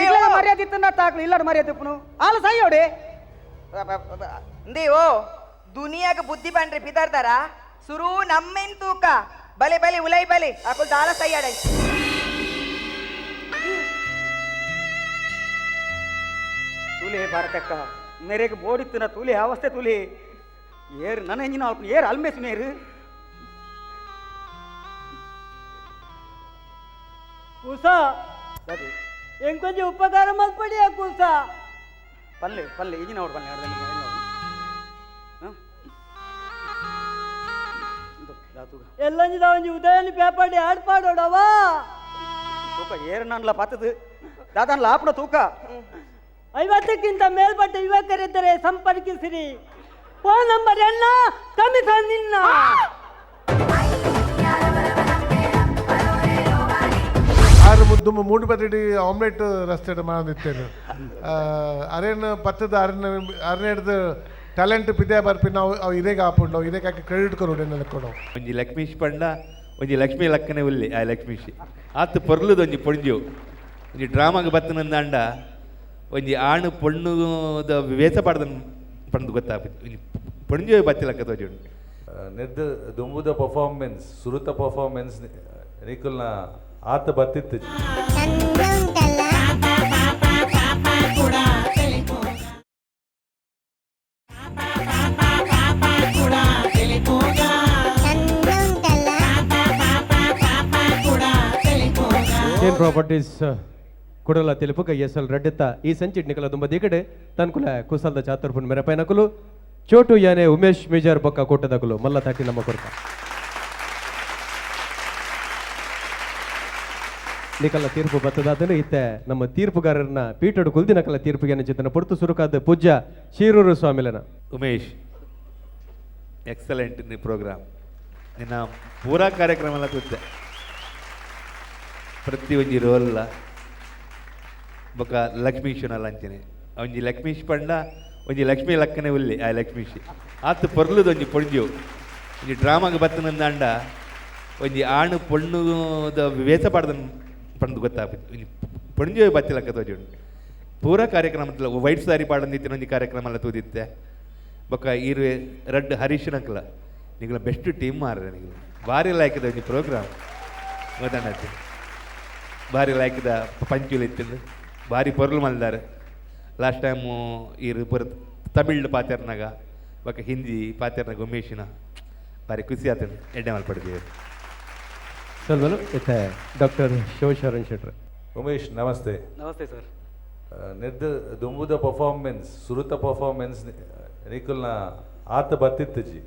ಇಲ್ಲಡೆ ಮರ್ಯಾದೆ ಇತ್ತಂದ ತಾಕಲು ಇಲ್ಲಡೆ ಮರ್ಯಾದೆ ಇಪ್ಪನು ಆಲು ಸೈಯೋಡೆ ಇಂದೇ ಓ ದುನಿಯಾಗ ಬುದ್ಧಿ ಬಂಡ್ರಿ ಪಿದಾರ್ದಾರ ಸುರು ನಮ್ಮೆನ್ ತೂಕ ಬಲೆ ಬಲೆ ಉಲೈ ಬಲೆ ಅಕುಲ್ ದಾಲ ಸೈಯಾಡೈ ತೂಲೆ ಭಾರತಕ್ಕ ಮೇರೆಗೆ ಬೋಡಿತ್ತಿನ ತೂಲೆ ಅವಸ್ಥೆ ತೂಲೆ ಏರು ನನ್ನ ಎಂಜಿನ ಅಲ್ಪ ಏರು ಅಲ್ಮೇಸು ನೇರು ಕುಸ ಸರಿ ಎಂಕೊಂಚ ಉಪಕಾರ ಮಲ್ಪಡಿಯ ಕುಸ ಪಲ್ಲೆ ಪಲ್ಲೆ ಇಂಜಿನ ಅವ್ರು ಪಲ್ಲೆ ಎಲ್ಲಂಜಿದ ಒಂಜಿ ಉದಯನಿ ಪೇಪರ್ಡಿ ಆಡ್ಪಾಡೋಡವಾ ತೂಕ ಏರು ನನ್ಲ ಪತ್ತದು ದಾದಾನ್ಲ ಆಪುಣ ತೂಕ 50ಕ್ಕಿಂತ ಮೇಲ್ಪಟ್ಟ ಯುವಕರಿದ್ದರೆ ಸಂಪರ್ಕಿಸಿರಿ. ಫೋನ್ ನಂಬರ್ ಎನ್ನ ಕಮಿಸ ನಿನ್ನ. ಆರು ಮುದ್ದು ಮೂಡು ಬದಡಿ ಆಮ್ಲೆಟ್ ರಸ್ತೆ ಮಾಡಂದಿತ್ತೇನು ಅರೇನು ಪತ್ತದ ಅರಣ್ಯ ಅರಣ್ಯದ Talent ಪಿದೆ ಬರ್ಪಿ ನಾವು ಅವು ಇರೇಗ ಆಪುಂಡು ಇರೇಗ ಹಾಕಿ ಕ್ರೆಡಿಟ್ ಕೊರೋಡು ಎನ್ನ ಕೊಡು. ಒಂಜಿ ಲಕ್ಷ್ಮೀಶ್ ಪಂಡ ಒಂಜಿ ಲಕ್ಷ್ಮೀ ಲಕ್ಕನೆ ಉಲ್ಲಿ ಆ ಲಕ್ಷ್ಮೀಶ್ ಆತು ಪೊರ್ಲುದ ಒಂಜಿ ಪೊಂಜು ಒಂಜಿ ಡ್ರಾಮಾಗ ಬತ್ತನಂದಾಂಡ ಒಂಜಿ ಆಣು ಪೊಣ್ಣುದ ವೇಸ ಪಾಡ್ದನ್ ಪಂದ್ ಗೊತ್ತಾಪುಜಿ ಒಂಜಿ ಪೊಂಜು ಬತ್ತಿ ಲಕ್ಕ ತೋಜುಂಡು. ನೆದ್ದು ದುಂಬುದ ಪರ್ಫಾರ್ಮೆನ್ಸ್ ಸುರುತ ಪರ್ಫಾರ್ಮೆನ್ಸ್ ನಿಕುಲ್ನ ಆತ ಬತ್ತಿತ್ತು. ಪ್ರಾಪರ್ಟೀಸ್ ಕುಡಲ ತೆಲುಪುಗ ಎಸ್ ಎಲ್ ರಡ್ಡೆತ್ತ ಈ ಸಂಚಿಟ್ ನಿಕಲ ದುಂಬ ದಿಗಡೆ ತನ್ಕುಲ ಕುಸಲ್ದ ಚಾತುರ್ಪುನ್ ಮೆರಪೈನಕುಲು ಚೋಟು ಯಾನೆ ಉಮೇಶ್ ಮೇಜರ್ ಬೊಕ್ಕ ಕೋಟದಕುಲು ಮಲ್ಲ ತಾಟಿ ನಮ್ಮ ಕೊರ್ಕ ನಿಕಲ ತೀರ್ಪು ಬತ್ತದಾದನು ಇತ್ತೆ ನಮ್ಮ ತೀರ್ಪುಗಾರರನ್ನ ಪೀಠಡು ಕುಲ್ದಿನಕಲ ತೀರ್ಪುಗೆ ಚಿತ್ತನ ಪೊರ್ತು ಸುರುಕಾದ ಪೂಜ್ಯ ಶಿರೂರು ಸ್ವಾಮಿಲನ. ಉಮೇಶ್ ಎಕ್ಸಲೆಂಟ್ ನಿ ಪ್ರೋಗ್ರಾಮ್ ನಿನ್ನ ಪೂರಾ ಕಾರ್ಯಕ್ರಮ ಎಲ್ಲ ಕೂತೆ ಪ್ರತಿ ಒಂಜಿ ರೋಲ್ಲ ಬೊಕ್ಕ ಲಕ್ಷ್ಮೀಶನಲ್ಲ ಅಂಚನೆ ಒಂಜಿ ಲಕ್ಷ್ಮೀಶ್ ಪಂಡ ಒಂಜಿ ಲಕ್ಷ್ಮೀ ಲಕ್ಕನೆ ಉಲ್ಲಿ ಆ ಲಕ್ಷ್ಮೀಶ್ ಆತು ಪೊರ್ಲುದ ಒಂಜಿ ಪೊಂಜು ಒಂಜಿ ಡ್ರಾಮಾಗ ಬತ್ತನಂದಾಂಡ ಒಂಜಿ ಆಣು ಪೊಣ್ಣುದ ವೇಸ ಪಾಡ್ದನ್ ಪಂದ್ ಗೊತ್ತಾಪುಜಿ ಒಂಜಿ ಪೊಂಜು ಬತ್ತಿ ಲಕ್ಕ ತೋಜುಂಡು. ಪೂರಾ ಕಾರ್ಯಕ್ರಮ ವೈಟ್ ಸಾರಿ ಪಾಡಂದಿತ್ತಿನ ಒಂಜಿ ಕಾರ್ಯಕ್ರಮ ಎಲ್ಲ ತೂದಿತ್ತೆ ಬೊಕ್ಕ ಈರುವೆ ರಡ್ಡ್ ಹರೀಶನಂಕಲ ನಿಗಳ ಬೆಸ್ಟ್ ಟೀಮ್ ಮಾರ್ರೆ ನಿಗಳ ಭಾರಿ ಲಾಯ್ಕದ ಒಂಜಿ ಪ್ರೋಗ್ರಾಮ್ ಗೊತ್ತಾಂಡತ್ತೆ ಭಾರಿ ಲಾಯ್ಕದ ಪಂಚುಲು ಇತ್ತಿಂದು ಭಾರಿ ಪೊರ್ಲು ಮಲ್ದಾರೆ. ಲಾಸ್ಟ್ ಟೈಮು ಈರು ಪೂರ ತಮಿಳ್ ಪಾತೆರ್ನಾಗ ಬೊಕ್ಕ ಹಿಂದಿ ಪಾತೆರ್ನಾಗ ಉಮೇಶಿನ ಭಾರಿ ಖುಷಿ ಆತಂಡು ಎಡ್ಡೆ ಮಲ್ಪಡ್ತೀವಿ. ಸಲ್ವನು ಇತ್ತೆ ಡಾಕ್ಟರ್ ಶಿವಶರಣ್ ಶೆಟ್ರ್. ಉಮೇಶ್ ನಮಸ್ತೆ. ನಮಸ್ತೆ ಸರ್. ನೆದ್ದು ದುಂಬುದ ಪರ್ಫಾರ್ಮೆನ್ಸ್ ಸುರುತ ಪರ್ಫಾರ್ಮೆನ್ಸ್ ನಿಕುಲ್ನ ಆತ ಬತ್ತಿತ್ತುಜಿ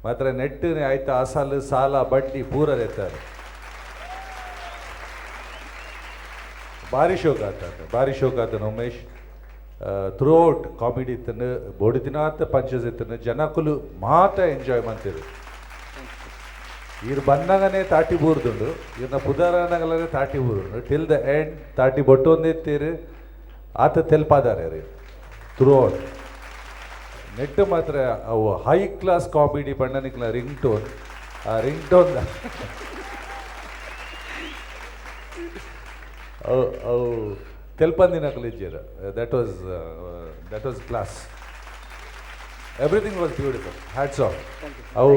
ಮಾತ್ರ ನೆಟ್ಟು ಆಯ್ತು ಅಸಲು ಸಾಲ ಬಡ್ಡಿ ಪೂರ ಎತ್ತಾರೆ. ಭಾರಿ ಶೋಕ ಆತ ಭಾರಿ ಶೋಕ ಆತನ Umesh. Through out comedy ಇತ್ತನು ಬೋಡಿದಿನಾತ punches ಇತ್ತನು ಜನಕುಲು ಮಾತ ಎಂಜಾಯ್ ಮಾಡ್ತಿರು. ಇರ್ ಬಂದಾಗನೇ ತಾಟಿ ಬೂರ್ದುಂಡು ಇರ್ನ ಪುದಾರನಗಲನೆ ತಾಟಿ ಬೂರುಂಡು till the end ತಾಟಿ ಬೊಟ್ಟು ಒಂದಿತ್ತೀರು ಆತ ತೆಲ್ಪಾದಾರೆ ರೀ through out. ನೆಟ್ಟು ಮಾತ್ರ ಅವು high class comedy ಬಣ್ಣನಿಕ್ಲ ring tone ಆ ರಿಂಗ್ ಟೋನ್ ಅವು ಅವು ತೆಲ್ಪಂದಿನಕಲಿಜ್ಜರು. That was class. Everything was beautiful. Hats off. ಅವು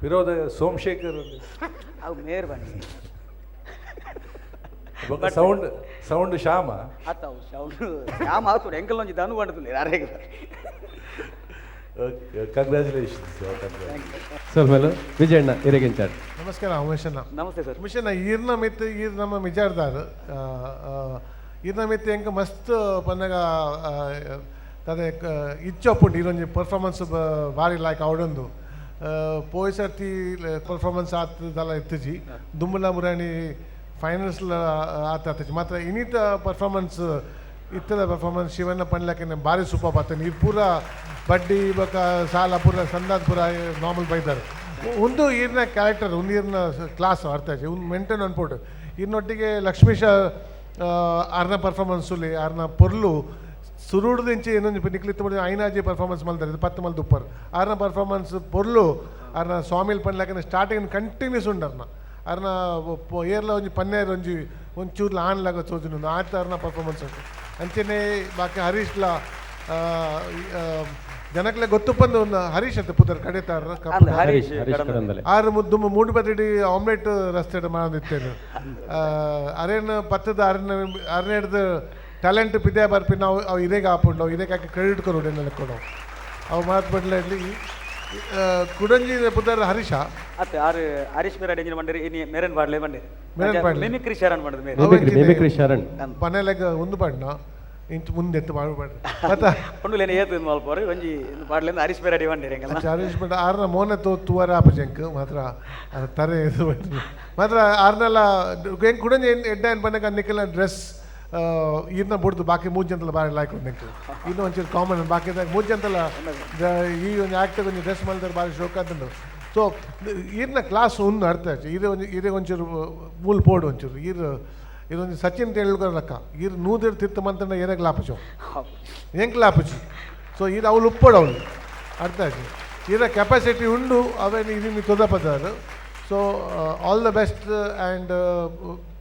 ವಿರೋಧ ಸೋಮಶೇಖರ್ ಅವು ಮೇರ್ಬಾನಿ ಸೌಂಡ್ ಸೌಂಡ್ ಶ್ಯಾಮ ಆತಾವು ಸೌಂಡ್ ಶ್ಯಾಮ ಆತು ಎಂಕಲ್ ಒಂಜಿ ದನು ಬಂಡದು ಯಾರೇ. ಕಂಗ್ರ್ಯಾಚುಲೇಷನ್ಸ್. ಸಲ್ಮೇಲು ವಿಜಯಣ್ಣ ಇರಗಿಂಚಾರ್. ನಮಸ್ಕಾರ ಉಮೇಶಣ್ಣ. ನಮಸ್ತೆ ಸರ್. ಉಮೇಶಣ್ಣ ಈರ್ನ ಮಿತ್ ಈರ್ ನಮ್ಮ ಮಿಜಾರ್ದಾರ್ ಈರ್ನ ಮಿತ್ ಎಂಕ ಮಸ್ತ್ ಪನ್ನಗ ತದೆ ಇಚ್ಚೊಪ್ಪುಂಡು ಈರೊಂಜಿ ಪರ್ಫಾರ್ಮೆನ್ಸ್ ಭಾರಿ ಲಾಯ್ಕ್ ಅವಡೊಂದು ಪೋಯ್ ಸರ್ತಿ ಪರ್ಫಾರ್ಮೆನ್ಸ್ ಆತದಲ್ಲ ಇತ್ತುಜಿ ದುಂಬುಲ ಮುರಾಣಿ ಫೈನಲ್ಸ್ ಆತ ಆತಜಿ ಮಾತ್ರ ಇನ್ನಿತ ಪರ್ಫಾರ್ಮೆನ್ಸ್ ಇತ್ತದ ಪರ್ಫಾರ್ಮೆನ್ಸ್ ಶಿವಣ್ಣ ಪನ್ಲಕ್ಕೆ ಭಾರಿ ಸೂಪರ್ ಬಾತೇನೆ. ಇದು ಪೂರ ಬಡ್ಡಿ ಬೊಕ ಸಾಲ ಪೂರ ಸಂದಾದ ಪೂರ ನಾರ್ಮಲ್ ಬೈದಾರೆ. ಒಂದು ಈರ್ನ ಕ್ಯಾರೆಕ್ಟರ್ ಒಂದು ಈರ್ನ ಕ್ಲಾಸ್ ಅರ್ಥ ಆಯ್ತು ಒಂದು ಮೇಂಟೈನ್ ಅನ್ಪೋಟು ಈರ್ನೊಟ್ಟಿಗೆ ಲಕ್ಷ್ಮೀಶ ಆರ್ನ ಪರ್ಫಾರ್ಮೆನ್ಸುಲಿ ಆರ್ನ ಪೊರ್ಲು ಸುರುಡ್ದಿಂಚಿ ಏನೊಂದು ನಿಕ್ಲಿತ್ತು ಮಾಡಿ ಐನಾಜಿ ಪರ್ಫಾರ್ಮೆನ್ಸ್ ಮಲ್ತಾರೆ ಇದು ಪತ್ತು ಮಲ್ ದುಪ್ಪರ್ ಆರ್ನ ಪರ್ಫಾರ್ಮೆನ್ಸ್ ಪೊರ್ಲು ಆರ್ನ ಸ್ವಾಮಿಲ್ ಪನ್ಲಕ್ಕೆ ಸ್ಟಾರ್ಟಿಂಗ್ ಕಂಟಿನ್ಯೂಸ್ ಉಂಡು ಅರ್ನ ಅರ್ನ ಏರ್ಲ ಒಂಜಿ ಪನ್ನೇರು ಒಂಜಿ ಒಂಚೂರ್ಲ ಆನ್ಲಾಗ ತೋಜುಂಡು ಆತ ಅರ್ನ ಪರ್ಫಾರ್ಮೆನ್ಸ್ ಉಂಟು. ಅಂಚೆನೆ ಬಾಕಿ ಹರೀಶ್ಲ ಜನಕ್ಲೆ ಗೊತ್ತುಪ್ಪಂದು ಒಂದು ಹರೀಶ್ ಅಂತ ಪುದರ್ ಕಡೆತಾರ ಆರು ಮುದ್ದು ಮೂಡು ಬದಿಡಿ ಆಮ್ಲೆಟ್ ರಸ್ತೆ ಮಾಡೋದಿತ್ತೇನು ಅರೇನು ಪತ್ತದ ಅರಣ್ಯ ಅರಣ್ಯದ ಟ್ಯಾಲೆಂಟ್ ಪಿದೆ ಬರ್ಪಿ ನಾವು ಅವು ಇರೇಗ ಆಪುಂಡು ಇರೇಗ ಹಾಕಿ ಕ್ರೆಡಿಟ್ ಕೊರೋಡು ಎನ್ನ ಕೊಡು ಅವು ಮಾತು ಬದಲಾಗಲಿ. ಕುಡಂಜಿ ಪುದರ್ ಹರೀಶ ಅತ್ತೆ ಆರು ಹರೀಶ್ ಮೇರ ಎಂಜಿನ ಬಂಡಿರಿ ಇನಿ ಮೇರನ್ ಪಾಡ್ಲೆ ಬಂಡಿರಿ ಮೇರನ್ ಪಾಡ್ಲೆ ಮಿಮಿಕ್ರಿ ಶರಣ್ ಬಂಡದು ಮಿಮಿಕ್ರಿ ಶರಣ್ ಪನೆಲೆಗ ಒಂದು ಪಾಡ್ನ ಇಂಚು ಮುಂದೆ ಎತ್ತು ಪಾಡ್ಬೇಡ್ರಿ ಮತ್ತೆ ಪಂಡುಲೇನೆ ಏತು ಮಲ್ಪೋರು ಒಂಜಿ ಪಾಡ್ಲೆಂದು ಹರೀಶ್ ಮೇರ ಅಡಿ ಬಂಡಿರಿ ಎಂಗಲ್ಲ ಹರೀಶ್ ಬಂಡ ಆರ್ನ ಮೋನೆ ತೋ ತುವರ ಆಪಜಂಕ್ ಮಾತ್ರ ತರೆ ಇದು ಮಾತ್ರ ಆರ್ನೆಲ್ಲ ಹೆಂಗೆ ಕುಡಂಜಿ ಎಡ್ಡ ಏನು ಬಂದಾಗ ನಿಕ್ಕೆಲ್ಲ ಡ್ರೆಸ್ ಈರ್ನ ಬುಡ್ದು ಬಾಕಿ ಮೂರು ಜನತಲ್ಲ ಬಾರಿ ಲಾಯ್ಕ್ ಉಂಟು ಇನ್ನೂ ಒಂಚೂರು ಕಾಮನ್ ಬಾಕಿ ಮೂರು ಜನತಲ್ಲ ಈ ಒಂದು ಆ್ಯಕ್ಟಿವ್ ಒಂಜಿ ಡ್ರೆಸ್ ಮಲ್ದಾರೆ ಭಾರಿ ಶೋಕ್ ಆತುಂಡು. ಸೊ ಈರ್ನ ಕ್ಲಾಸ್ ಒಂದು ಅರ್ಥ ಆಯ್ತು ಈರೆ ಒಂಜಿ ಈರೆ ಒಂಚೂರು ಮೂಲ್ ಪೋಡು ಒಂಚೂರು ಈರ್ ಇದೊಂದು ಸಚಿನ್ ತೆಂಡೂಲ್ಕರ್ ಲೆಕ್ಕ ಈರ್ ನೂದಿರ್ ತಿರ್ತ ಮಂತಂಡ ಏರಾಗ ಲಾಪಚು ಎಂಕ್ ಲಾಪಚು ಸೊ ಇದು ಅವಳು ಉಪ್ಪೋಡು ಅವಳು ಅರ್ಥ ಆಯ್ತು. ಇದರ ಕೆಪಾಸಿಟಿ ಉಂಡು ಅವೇನು ಇದು ತೊದಪದಾರು. So all the best and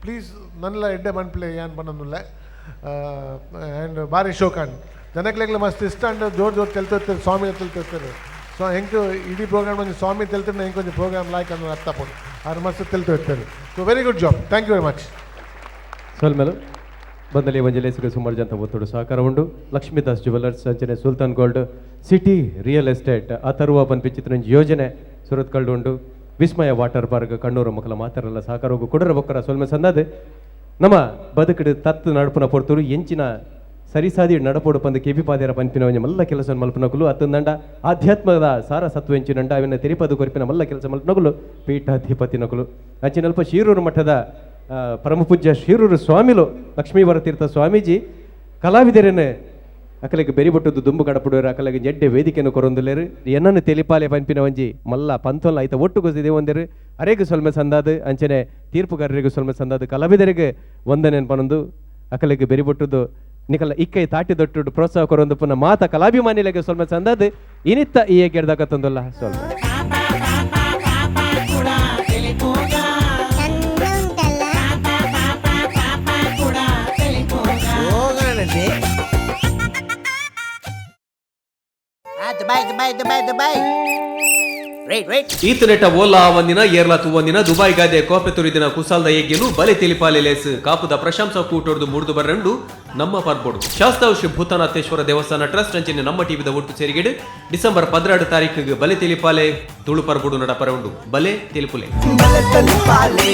please ನನ್ಲ ಎಡ್ಡೆ ಮನ್ಪ್ಲೆ ಏನ್ ಪನ್ನೊಂದುಲ್ಲೆ ಆ್ಯಂಡ್ ಭಾರಿ ಶೋಕಾಂಡ್ ಜನಕ್ಲೆಗ್ಲ ಮಸ್ತ್ ಇಷ್ಟ ಅಂಡ್ ಜೋರು ಜೋರು ತೆಲ್ತಿರ್ತಾರೆ, ಸ್ವಾಮಿ ತೆಲ್ತಿರ್ತಾರೆ. ಸೊ ಹೆಂಗೆ ಇಡೀ ಪ್ರೋಗ್ರಾಮ್ ಒಂಜಿ ಸ್ವಾಮಿ ತೆಲ್ತಿರ್ನ ಹೆಂಗೆ ಒಂಜಿ ಪ್ರೋಗ್ರಾಮ್ ಲಾಯ್ಕ್ ಅನ್ನೋ ಅರ್ಥ ಪೋಡು ಆರು ಮಸ್ತ್ ತೆಲ್ತಿರ್ತಾರೆ. So very good job, thank you very much. ಸೊಲ್ಮೆಲು ಬಂದಲಿ ಒಂಜಿ ಸುಮಾರು ಜನ ಒತ್ತಡು ಸಹಕಾರ ಉಂಡು. ಲಕ್ಷ್ಮೀದಾಸ್ ಜುವೆಲ್ಲರ್ಸ್ ಅಂಚನೆ Sultan gold city real estate Atharva ಪನ್ಪಿ ಚಿತ್ರ ಯೋಜನೆ ಸುರತ್ಕಲ್ಡ್ ಉಂಡು. ವಿಸ್ಮಯ ವಾಟರ್ ಪಾರ್ಕ್ ಕಣ್ಣೂರು ಮಕ್ಕಳ ಮಾತಾರಲ್ಲ ಸಹಕಾರ ಕುಡರ ಬೊಕ್ಕರ ಸೊಲ್ಮೆ ಸಂದಾದ. ನಮ್ಮ ಬದುಕಡು ತತ್ತು ನಡಪುನ ಪೊರ್ತುರು ಎಂಚಿನ ಸರಿಸಾದಿ ನಡಪೋಡು ಪಂದು ಕೆಬಿ ಪಾದೇರ ಪನ್ಪಿನ ಒಂಜಿ ಮಲ್ಲ ಕೆಲಸ ಮಲ್ಪನಕುಲು ಅತ್ತಂದಂಡ ಆಧ್ಯಾತ್ಮದ ಸಾರ ಸತ್ವ ಎಂಚಿನಂಡ ಅವಿನ ತೆರಿಪದು ಕೊರಿಪಿನ ಮಲ್ಲ ಕೆಲಸ ಮಲ್ಪನಕುಲು ಪೀಠಾಧಿಪತಿನಕುಲು. ಅಂಚಿನಲ್ಪ ಶೀರೂರು ಮಠದ ಪರಮಪೂಜ್ಯ ಶಿರೂರು ಸ್ವಾಮಿಲು ಲಕ್ಷ್ಮೀವರ ತೀರ್ಥ ಸ್ವಾಮೀಜಿ ಕಲಾವಿದರನ್ನು ಅಕಲೆಗೆ ಬೆರಿಬೊಟ್ಟದ್ದು ದುಂಬು ಕಡಪುಡುವರು ಅಕಲೆಗೆ ಜಡ್ಡೆ ವೇದಿಕೆಯನ್ನು ಕೊರೊಂದುಲ್ಲೇರು ಎನ್ನನ್ನು ತೆಲಿಪಾಲೆ ಪನ್ಪಿನ ಒಂಜಿ ಮಲ್ಲ ಪಂಥೊಲ್ಲ ಐತ ಒಟ್ಟು ಗೊತ್ತಿದೆ ಒಂದೇರು ಅರೇಗು ಸೊಲ್ಮೆ ಸಂದಾದು ಅಂಚನೆ ತೀರ್ಪುಗಾರರಿಗೆ ಸೊಲ್ಮೆ ಸಂದಾದು ಕಲಾವಿದರಿಗೆ ವಂದನೆ ಪನೊಂದು ಅಕಲೆಗೆ ಬೆರಿಬೊಟ್ಟುದು ನಿಕಲ ಇಕ್ಕೈ ತಾಟಿ ದೊಟ್ಟು ಪ್ರೋತ್ಸಾಹ ಕೊರೊಂದು ಪುನಃ ಮಾತ ಕಲಾಭಿಮಾನಿಲೆಗೆ ಸೊಲ್ಮೆ ಸಂದಾದು ಇನಿತ್ತ ಈ ಗೆಡ್ದಾಕತ್ತೊಂದುಲ್ಲ ಸೊಲ್ಮೆ. Dubai Dubai Dubai Dubai wait wait. ಈತನೆಟ ಓಲಾ ಒಂದಿನ ಏರ್ಲಾ ತೂವಂದಿನ ದುಬೈ ಗಾದೆ ಕೋಪೆ ತುರಿದಿನ ಕುಸಾಲ್ದ ಯಜ್ಞನು ಬಲೆ ತಿಳಿಪಾಲೆ ಲೇಸ್ ಕಾಪುದ ಪ್ರಶಂಸಾ ಕೂಟೊಡ್ದು ಮುರಿದು ಬರಂಡು ನಮ್ಮ ಪರ್ಬೋಡು. ಶಾಸ್ತಾವ್ ಶ್ರೀ ಭೂತನಾಥೇಶ್ವರ ದೇವಸ್ಥಾನ ಟ್ರಸ್ಟ್ ಅಂಚಿನ ನಮ್ಮ ಟಿವಿದ ಒಟ್ಟು ಸೇರಿಗೆಡು ಡಿಸೆಂಬರ್ 12 ತಾರೀಕಿಗೆ ಬಲೆ ತಿಳಿಪಾಲೆ ತುಳು ಪರ್ಬೋಡು ನಡಪರ ಉಂಡು. ಬಲೆ ತಿಳಿಪುಲೆ. ಬಲೆ ತಿಳಿಪಾಲೆ.